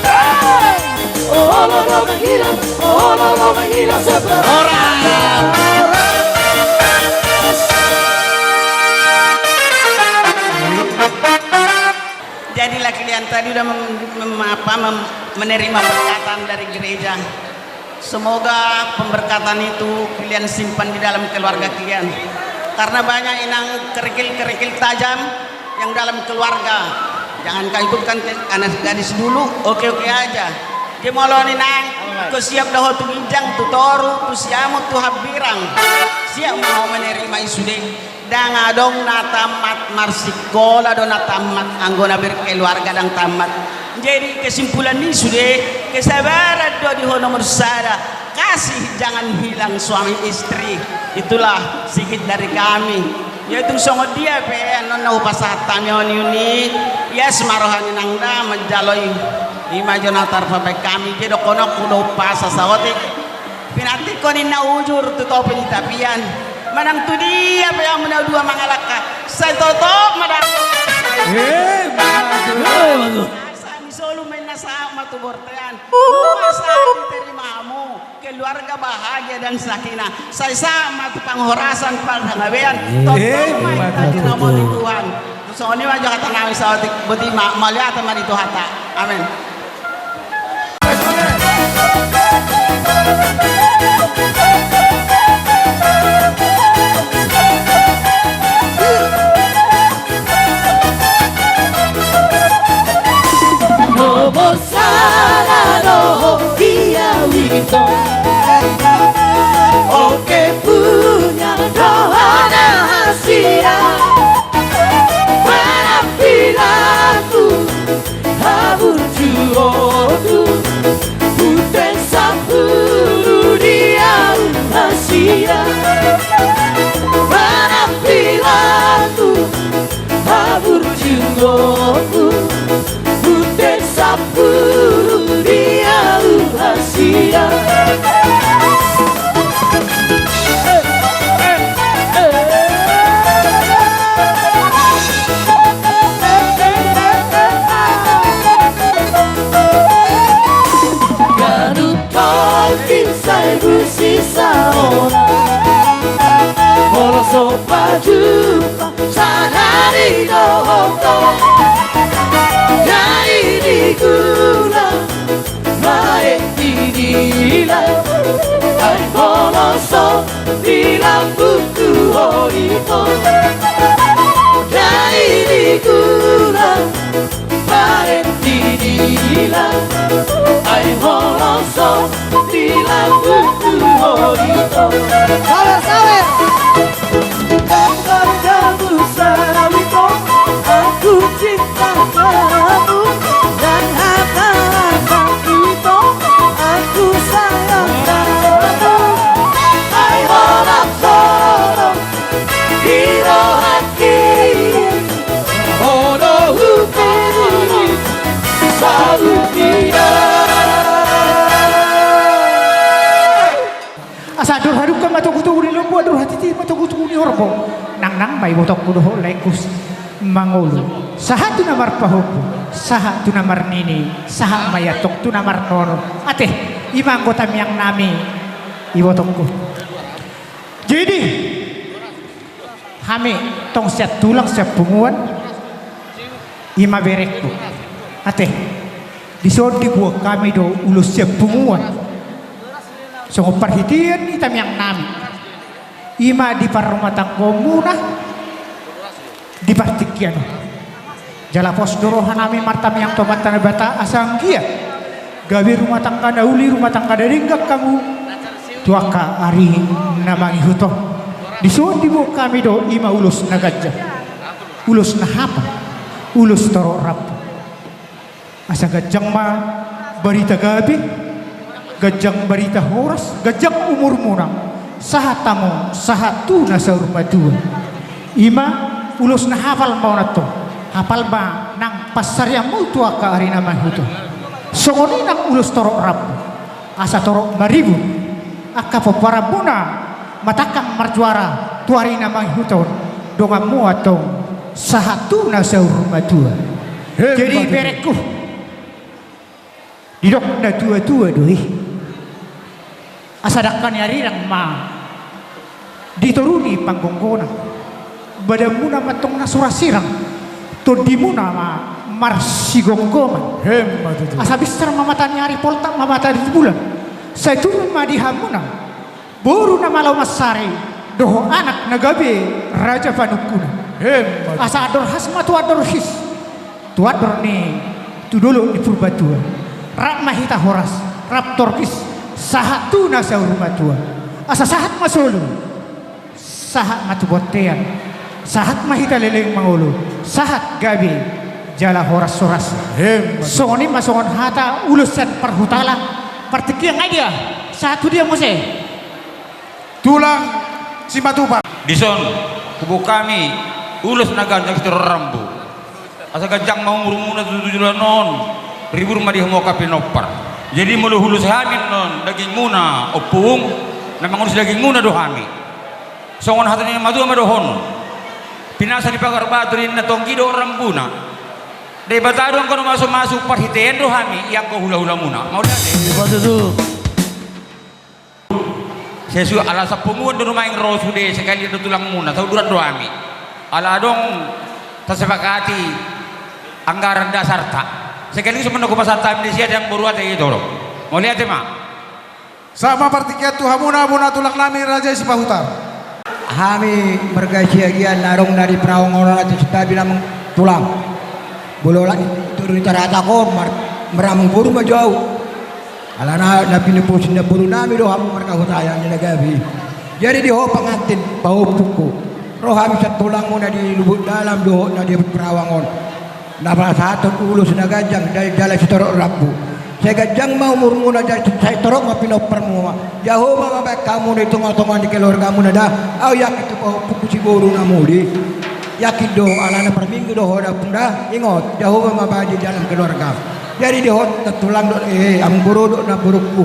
Hey! Oh, lo, lo, manghilang, oh, lo, lo, manghilang, seberang. Ora! Jadilah kalian tadi udah mem-, mem-, apa, mem-, menerima berkatan dari gereja. Semoga pemberkatan itu kalian simpan di dalam keluarga kalian. Karena banyak inang kerikil-kerikil tajam yang dalam keluarga. Jangan kau ikutkan ke anak gadis dulu, oke-oke aja. Dia mau lawan inang, kau siap dah tu ginjang, tu toru, tu siamut, tu hambirang. Siap mau menerima i sude. Ndang adong na tamat marsikola do na tamat, anggo na berkeluarga ndang tamat. Jadi kesimpulan ni sude, kesabaran do di ho nomor sada, kasih jangan hilang suami istri. Itulah sikit dari kami. Ya tung songon dia pe annon na hupasahat hami on i, ias ma roha ni nang da manjalo i. Ima jo na tarpabaen hami, dia dohononku do umpasa saotik. Pinantikkon inna ujur tu topi ni tapian. Manang tu dia pe hamu na dua mangalangka, sai totop ma da. Eh, bagus. Asa ni solu ma inna sahat ma tu bortean. Dua sahat diterima hamu. Keluarga bahagia dan sakinah. Sai sahat ma tu panghorasan, panggabean. Eh, totop ma inna bagus. Tinamoni Tuhan. Songon i ma jo hata nami saotik, boti ma, mauliate ma di Tuhanta. Amen. Nomor sada do ho di au ito. Oke punya dohot na hasida. Penampilanku, haburjuonku, huteng sampulu di au hasida. Penampilanku, haburjuonku, huteng sampulu di au hasida. Ganup tolpi sai busi saona, molo so pajumpang sadari dohot ho. Dai di gula baen di dila, ai molo so di lambungku ho ito. Dai di gula baen di dila, ai molo so di lambungku ho ito. Sawer, sawer. Tanggal jabu sawi ko, aku cinta kamu. Dan hata itu, aku sayang kamu. Ai holan tolong di rohangki, ono hupi saudia. Asa andor hadungka ma togutogu ni lombu, andor hatiti ma togutogu ni horbo. Nangnang ma ibotongku dohot laengku mangolu. Sahat tu na marpahompu, sahat tu na marnini, sahat ma i antong tu na marnono. Ate, ima anggo tamiang nami ibotongku. Jadi, hami tong sian tulang sian punguan, ima berengku. Ate, dison diboan hami do ulos sian punguan. Songon parhitean ni tamiang nami, ima di parrumatanggaonmuna di partingkian on. Jala pos do roha nami martamiang tu Amanta Debata asa anggiat gabe rumah tangga na uli, rumah tangga na denggan hamu tu angka ari na mangihut on. Dison diboan hami do ima ulos na ganjang, ulos na hapal, ulos torop rambu. Asa ganjang ma barita gabe, ganjang barita horas, ganjang umurmuna, sahat hamu, sahat tu na saur matua. Ima ulos na hapal ma on antong, hapal ma nang pansarianmu tu angka ari na mangihut on. Songon i nang ulos torop rambu, asa torop maribur angka pomparanmuna, matangkang marjuara tu ari na mangihut on, donganmu antong Sahat tu na saur matua. Jadi berengku, didok na tua-tua do i, asa dangka ni arirang ma di toru ni panggonggonan. Badanmuna ma antong na so ra sirang, tondimuna ma marsigomgoman. Asa binsar ma mata ni ari, poltak ma mata ni bulan. Sai tubu ma di hamuna boru na malo mansari, dohot anak na gabe raja panungkuna. Asa andor has ma tu andor his, tu andor ni tu dolok ni Purbatua. Rap ma hita horas, rap torgis, sahat tu na saur matua. Asa sahat ma solu, sahat ma tu bontean, sahat ma hita leleng mangolu, sahat gabe jala horas-horas. Songon i ma songon hata ulos sian parhutala. Partingkian, ai dia, sahat tu dia muse? Tulang Simatupang. Dison huboan hami ulos na ganjang sitorop rambu. Asa ganjang ma umurmuna tu joloan on, ribur ma di hamu angka pinompar. Jadi molo huulos hami annon dagingmuna ompung, na mangulos dagingmuna do hami. Songon hata ni na matua ma dohonon: Pinasa ni pagar batu ninna tonggi dohot rambuna. Debata do anggo na mamasu-masu, parhitean do hami i anggo hula-hulamuna. Mauliate. Sai sude ala sapunguan do nuaeng ro sude, sekalian do tulangmuna, sauduran do hami. Ala adong tasepakati anggaran dasarta. Sekaligus ma na hupasahat hami di sia, dang boru, ate, i do. Mauliate ma. Sahat ma partingkian tu hamuna, hamuna tulang nami Raja Sipahutar. Hami marga Siagian na adong na di Perawang on, ate, Sitabi, amang tulang. Molo ala ni toru ni taratak on, mar-, maramang boru ma jo au. Alana na pinompar ni namboru nami do hamu marga Hutahaean na gabe i. Jadi di ho pangantin pahompungku, ro hami sian tulangmu na di Lubuk Dalam dohot na di Perawang on, na pasahathon ulos na ganjang jala sitorop rambu. Sai ganjang ma umurmuna, sai torop ma pinomparmuna. Jahowa ma mambahen hamuna di tonga-tonga ni keluargamuna da. Au yakin tu pahompungku si boru na muli. Yakin do, alana parminggu do ho da, ompung, da. Ingot, Jahowa ma mambahen di dalam keluarga. Jadi di ho tulang dohot, eh, amangboru dohot namborungku,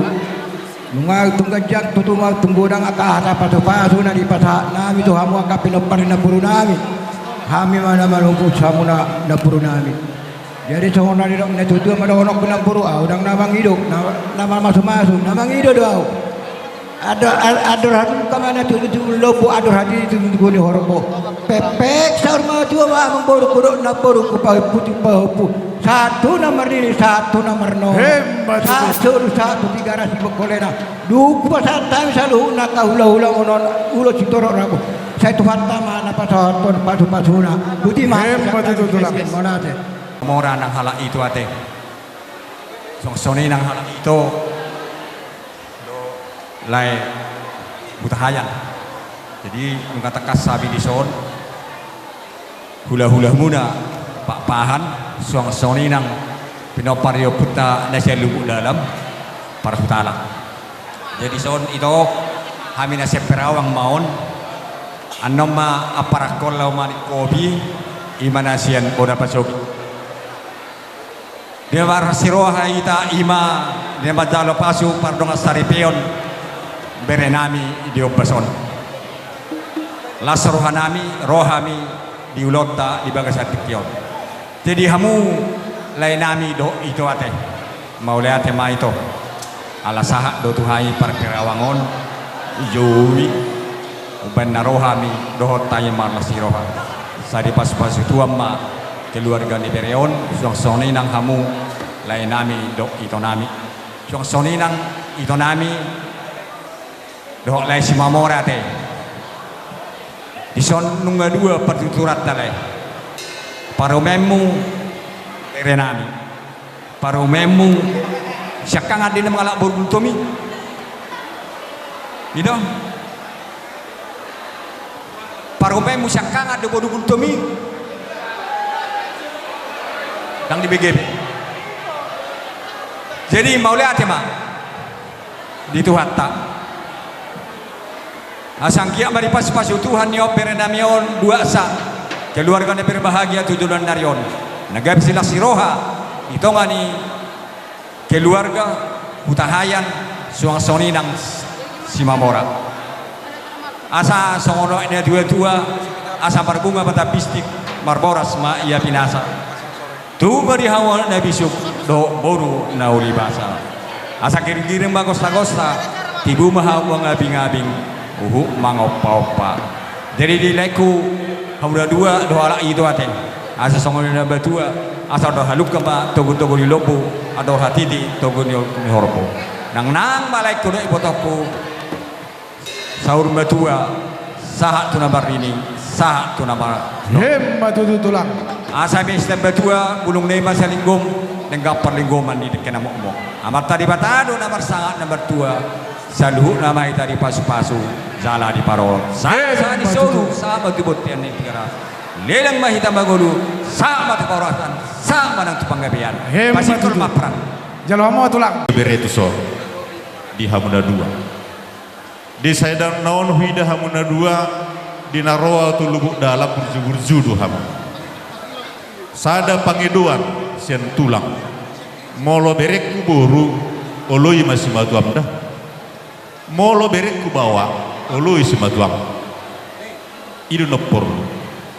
nunga tung ganjang, tutu ma tung godang angka hata pasu-pasu na dipasahat nami tu hamu angka pinompar ni namboru nami. Hami ma na manungkus hamuna namboru nami. Jadi songon na nidok ni na tua-tua ma dohononku, namboru, au ndang na mangido, na, na mamasu-masu, na mangido do au. Andor, andor halumpang ma na tutu-tutu lombu, andor hatiti tutu-tutu ni horbo. Pepek saur matua ma amangborungku dohot namborungku, pahompu tu pahompu, sahat tu na marnini, sahat tu na marnono. Sahat solu, sahat tu Tigaras, Sibongkolena. Dung hupasahat hami saluhutna angka hula-hula on ulos sitorop rambu. Sai Tuhanta ma na pasahathon pasu-pasuna. Boti ma. Mauliate. Mora nang halak ito, ate. Suang songon i nang halak ito do lae Hutahaean. Jadi nunga tangkas hami dison, hula-hulamuna Pakpahan, suang songon i nang pinompar ni ompunta na sian Lubuk Dalam, parhutala. Jadi dison ito, hami na sian Perawang ma on. Annon ma amparanghon laho manik kopi, i ma na sian bona pasogi. Di na marlas ni roha hita, i ma di na manjalo pasu pardongan saripeon bere nami di ombas on. Las roha nami, ro hami di ulaonta di bagasan tingki on. Jadi hamu lae nami dohot ito, ate, mauliate ma ito. Ala sahat do tu hami par Perawang on, dijou i, umbahen na ro hami dohot hami marlas ni roha. Sai dipasu-pasu Tuhan ma keluarga ni bere on, suang songon i nang hamu lae nami dohot ito nami. Suang songon i nang ito nami dohot lae Simamora, ate. Dison nunga dua partuturanta, lae. Parumaenmu, bere nami. Parumaenmu siangkangan do i na mangalap boru Gultom i. I do. Parumaenmu siangkangan do boru Gultom i. Ndang dibege be. Jadi mauliate ma di Tuhanta. Asa anggiat ma dipasu-pasu Tuhan i on bere nami on, duansa keluarga na berbahagia tu joloan ni ari on, na gabe silas ni roha di tonga ni keluarga Hutahaean, suang songon i nang Simamora. Asa songon na nidok ni na tua-tua, asa marbunga batang bistik, Marboras ma ia pinasa. Tupa di hamu na bisuk dohot boru na uli basa. Asa girgir ma gonsagonsa, tibu ma hamu mangabingabing, huhut mangompaompa. Jadi di laengku, hamu na dua do halak ito ate. Asa songon i na batua, asa do halungka ma togutogu ni lombu, asa do hatiti togu ni horbo. Nangnang ma laengku dohot ibotongku. Saur matua, sahat tu na marnini, sahat tu na mar- Emma tutu tulang. Asa mian sitambatua, bulung na i ma salinggom, denggan parlinggoman ni dengke na mokmok. Amanta Debata do na marsangap na martua, saluhutna ma hita dipasupasu, jala diparorot. Sahat, emma tutu. Sahat ni solu, sahat ma tu bontean ni Tigaras. Lelang ma hita mangolu, sahat ma tu parhorasan, sahat ma nang tu panggabean. Emma tutu. Pasingkol ma prang. Jalo hamu tulang. Bere tu son, di hamu na dua. Di sada na on huida hamu na dua, di na ro ahu tu Lubuk Dalam burju-burju do hamu. Sada pangidoan sian tulang. Molo berengku boru, oloi ma simatuam da. Molo berengku baoa, oloi simatuam. I do na porlu.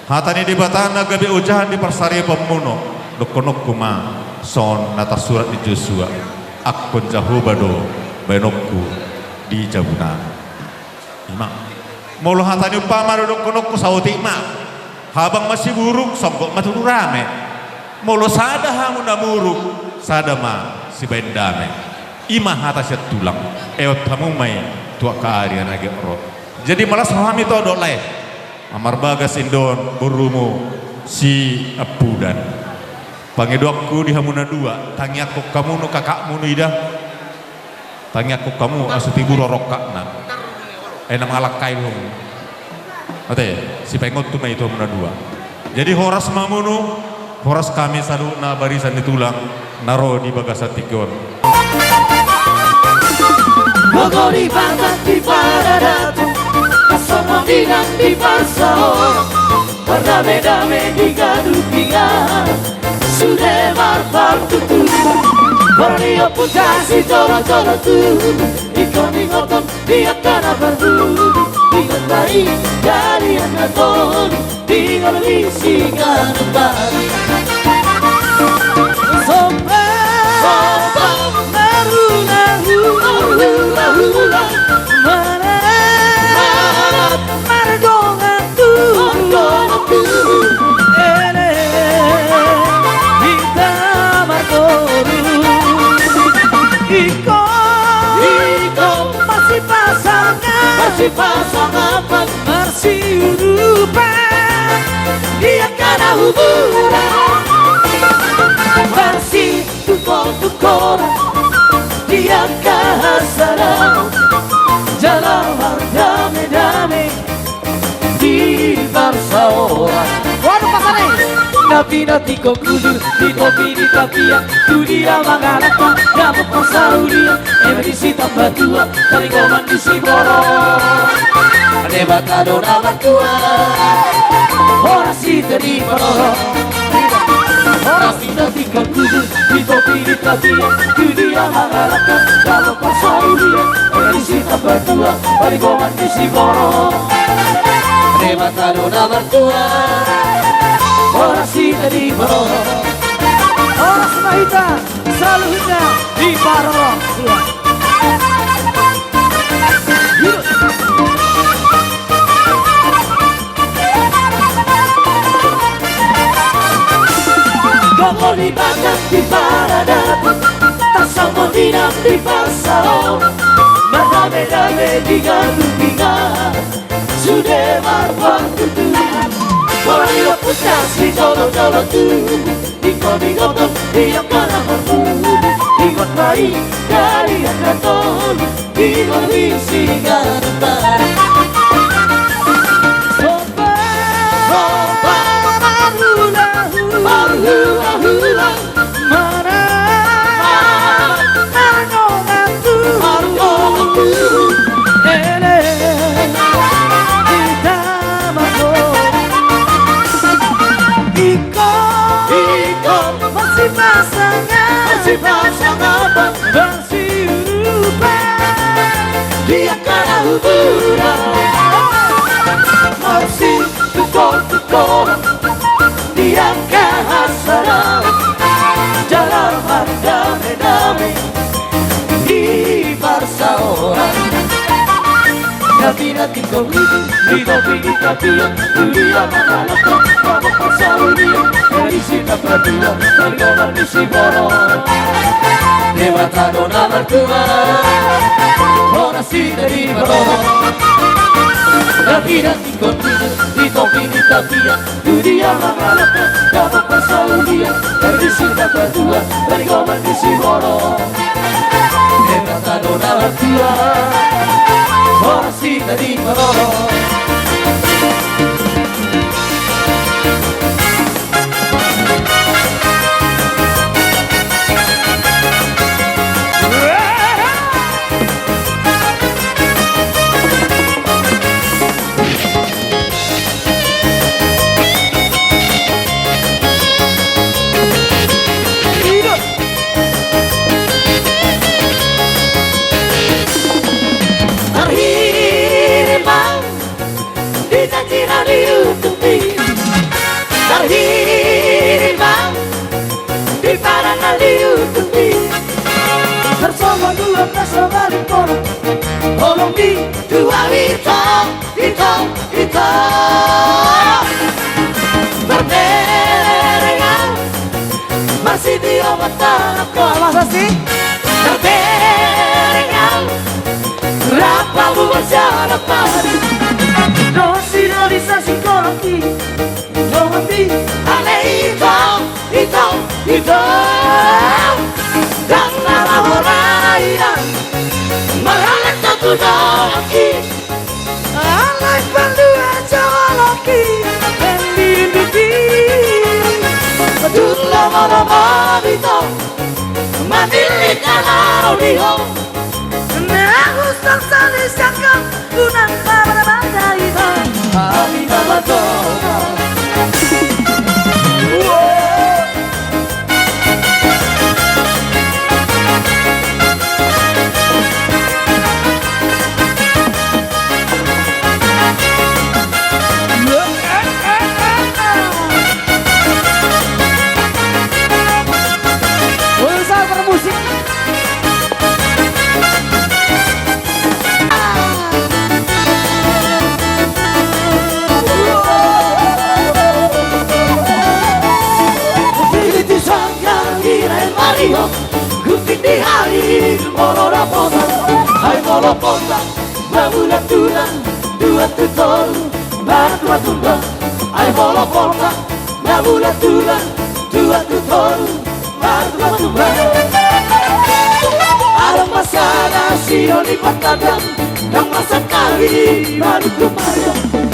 Hata ni Debata na gabe ojahan di parsaripeonmuna, dohononku ma songon na tarsurat di Josua, angkon Jahowa do baenonku di jabuna. Ima. Molo hata ni umpama do dohononku, saotik ma. Habang ma siburuk, songgop ma tudu rame. Molo sada hamu na muruk, sada ma sibaen dame. Ima hata sian tulang, eot hamu ma i tu angka ari na giot ro. Jadi malas rohami to dohot lae. Amar Bagas, indaon borumu si Ampudan. Pangidoanku di hamu na dua, tangiangkon hamu nu kakakmu nu ida. Tangiangkon hamu asa tibu rorongkakna. Ai na mangalangkai do hamu. Ate, sipaingot tu ma i tu hamu na dua. Jadi horas ma hamunu, horas hami saluhutna barisan ni tulang na ro di bagasan tingki on. Gogo di bagas di paradaton, tarsongon inang di parsaoran, mardamedame di ganup inganan, sude marpartuturan. Molo di ompung na sijolojolo tubu, ingkon ingoton di angka na parpudi, ingot ma i, jadi angka tolu, di ngolu ni siganup ari. Somba, somba, marhulahula, marhulahula, marap, marap, mardongan tubu, mardongan tubu. Ele, hita martoru. Ingkon, ingkon, marsipasangapan, marsipasangapan, marsiudupan di angka na huburan, marsitungkoltungkolan di angka hasadaon, jala mardamedame di parsaoran. Waduh, pasar i. Na pinatikon hujur di topi ni tapian, tu dia mangalangka, dapot parsaulian, eme di sitambatua, taringoman di siborok. Debata do na martua, horas hita diparorot. Horas hita tingkos hujur di topi ni tapian, tu dia mangalangka, dapot parsaulian, eme di sitambatua, taringoman di siborok. Debata do na martua, horas hita diparorot. Horas ma hita saluhutna diparorot. Gogo di bagas di paradaton, tarsongon inang di parsaoran, mardamedame di ganup inganan, sude marpartuturan. Molo di ompung na sijolojolo tubu, ingkon ingoton di angka na parpudi, ingot ma i, jadi angka tolu, di ngolu ni siganup ari. Somba, somba, marhulahula, marhulahula, marap, marap, mardongan tubu, mardongan tubu. Ele, hita martoru. Ingkon, ingkon, marsipasangapan, marsipasangapan, marsiudupan di angka na huburan, marsitungkoltungkolan Di topi ni tapian, tu dia mangalangka, mabok parsaulian, dari si na patua, dari gobar ni si boru. Debata do na martua, horas hita di maroro. Tapi na tingkon di topi ni tapian, tu dia mangalangka, mabok parsaulian, dari si na patua, dari gobar ni si boru. Debata do na martua, horas hita di maroro. Tarhirim au di jajina ni utukmi. Tarhirim au di parange ni utukmi. Tarsongon dua belas na mariporo, holong ni dua ito, ito, ito. Marbereng au, marsitio ma tangan. Masa sih? Marbereng au, rap hamu marsiadopan. Dosi do disa singkolongki, donganmi. Ale ito, ito, ito. Ndang na mahoraian, marhalak do tu donganki. Alai pandua jolongki, mendinduki. Dula molo mabito, matilik na laho di ho. Nahus tarsali siangkang, unang pabada-bada ito. Hami na mardoa. Pulsa bermusik. Pilih di sanggar irai Mario, guti di hari molo na posa, hai molo posa. Mabula tulang, dua tu toru, baru dua tumba. Ai molo posa, mabula tulang, dua tu toru, baru dua tumba. Adong ma sada sian ni partandang, ndang masa kawin, baru tumba.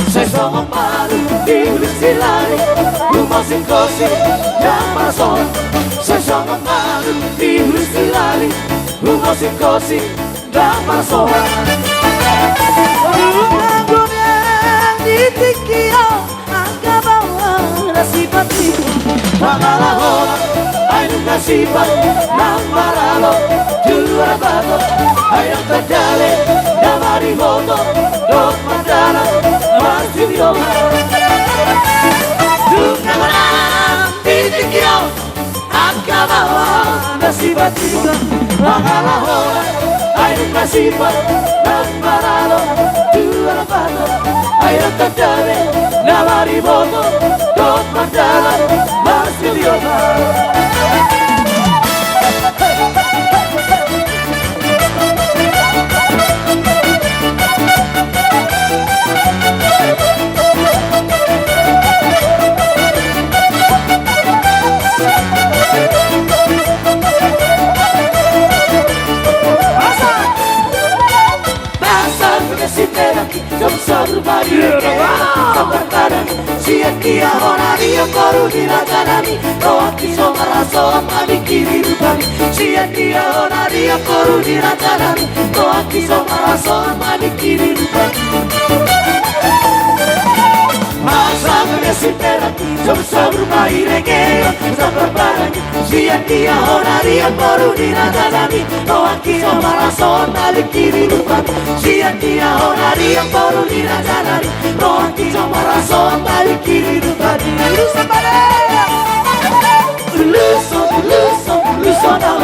Sai songon baru di hulu Silali, humosi-hosi, ndang masa. Sai songon baru di hulu Silali, humosi-hosi, ndang marsoal. Unang godang di tingki on angka baoa na sipat i. Mangalaho ai nunga sipat nang maralo juara bato. Ai nang tadale na mariboto dohot mandala marsidio. Unang godang di tingki on angka baoa na sipat i. Mangalaho ai nunga sipat nang maralo juara bato. Ai nang tadale na mariboto dohot mandala marsidio. Masa, masa, masa, masa, Sabar badan sian dia hona dia boru ni raja nami. Rohangki so marhasohotan mamingkiri rupami. Sian dia hona dia boru ni raja nami. Rohangki so marhasohotan mamingkiri rupami. Masa mene si peraki, sabar badan irege, sabar badan. Sian dia hona dia boru ni raja nami. Rohangki so marhasohotan mamingkiri rupami. Sian dia hona dia boru ni raja nami. Rohangki so marhasohotan mamingkiri rupami. Urusan badan. Urusan, urusan, urusan.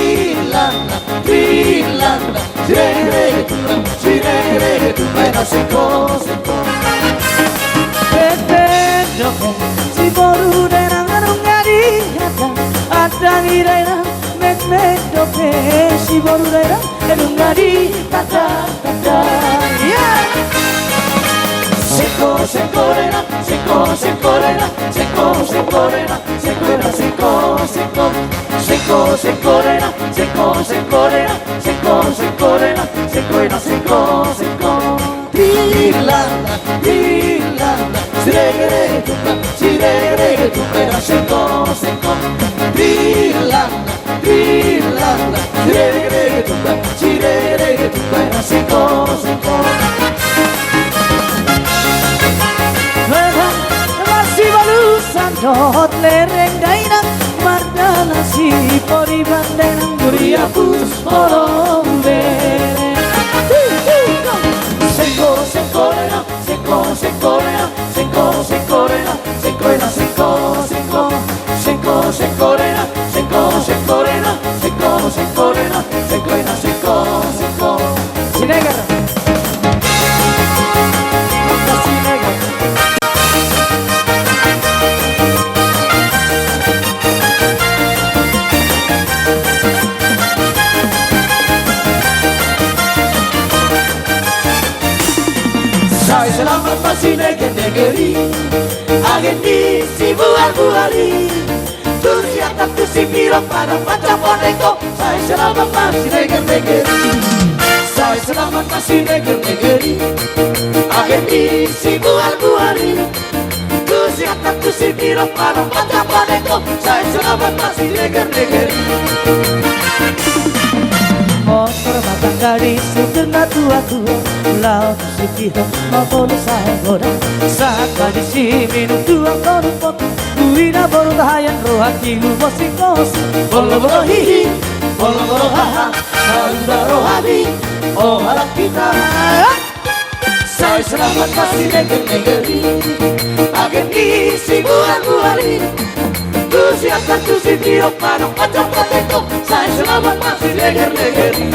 Rilanglang, rilanglang, siregerege tulang, siregerege tulang, na singkosingko. Metmet dope si boru dainang, nunga dihata, andang i dainang. Metmet dope si boru dainang, nunga dihata. Ia. Singko, singko dainang, singko, singko dainang, singko, singko dainang, singko dainang, singko, singko. Singko, singko dainang, singko, singko dainang, singko, singko dainang, singko dainang, singko, singko. Rilanglang, rilanglang, siregerege tulang, siregerege tulang, na singkosingko. Rilanglang, rilanglang, siregerege tulang, siregerege tulang, na singkosingko. Memang masih balusan dohot lereng dainang, mardalasi poriban dainang, guriapus molo hubereng. Singko, singko dainang, singko, singko dainang, singko, singko dainang, singko dainang, singko, singko. Singko, singko dainang, singko, singko dainang, singko, singko dainang, singko dainang, singko, singko. Sireger. Sireger. Sai selamat ma sinegerneger i, agen ni sibualbual i. Tu si atas tu si piro pada pancapon eko, sai selamat ma sinegerneger i. Sai selamat ma sinegerneger i, agen ni sibualbual i. Tu si atas tu si piro pada pancapon eko, sai selamat ma sinegerneger i. Motor ma tangga di suku na tuatua, laut Sitio ma pola sai godang, saka disi minum tuak tolu pot. Uina boru Tahayan roha tilu bosi kosi. Bolo bolo hihi, bolo bolo haha, saluda roha di, o halak hita. Sai selamat ma sinegerneger i, agen ni sibualbual i. Tu si atas tu si piro pada pancapon eko, sai selamat ma sinegerneger i.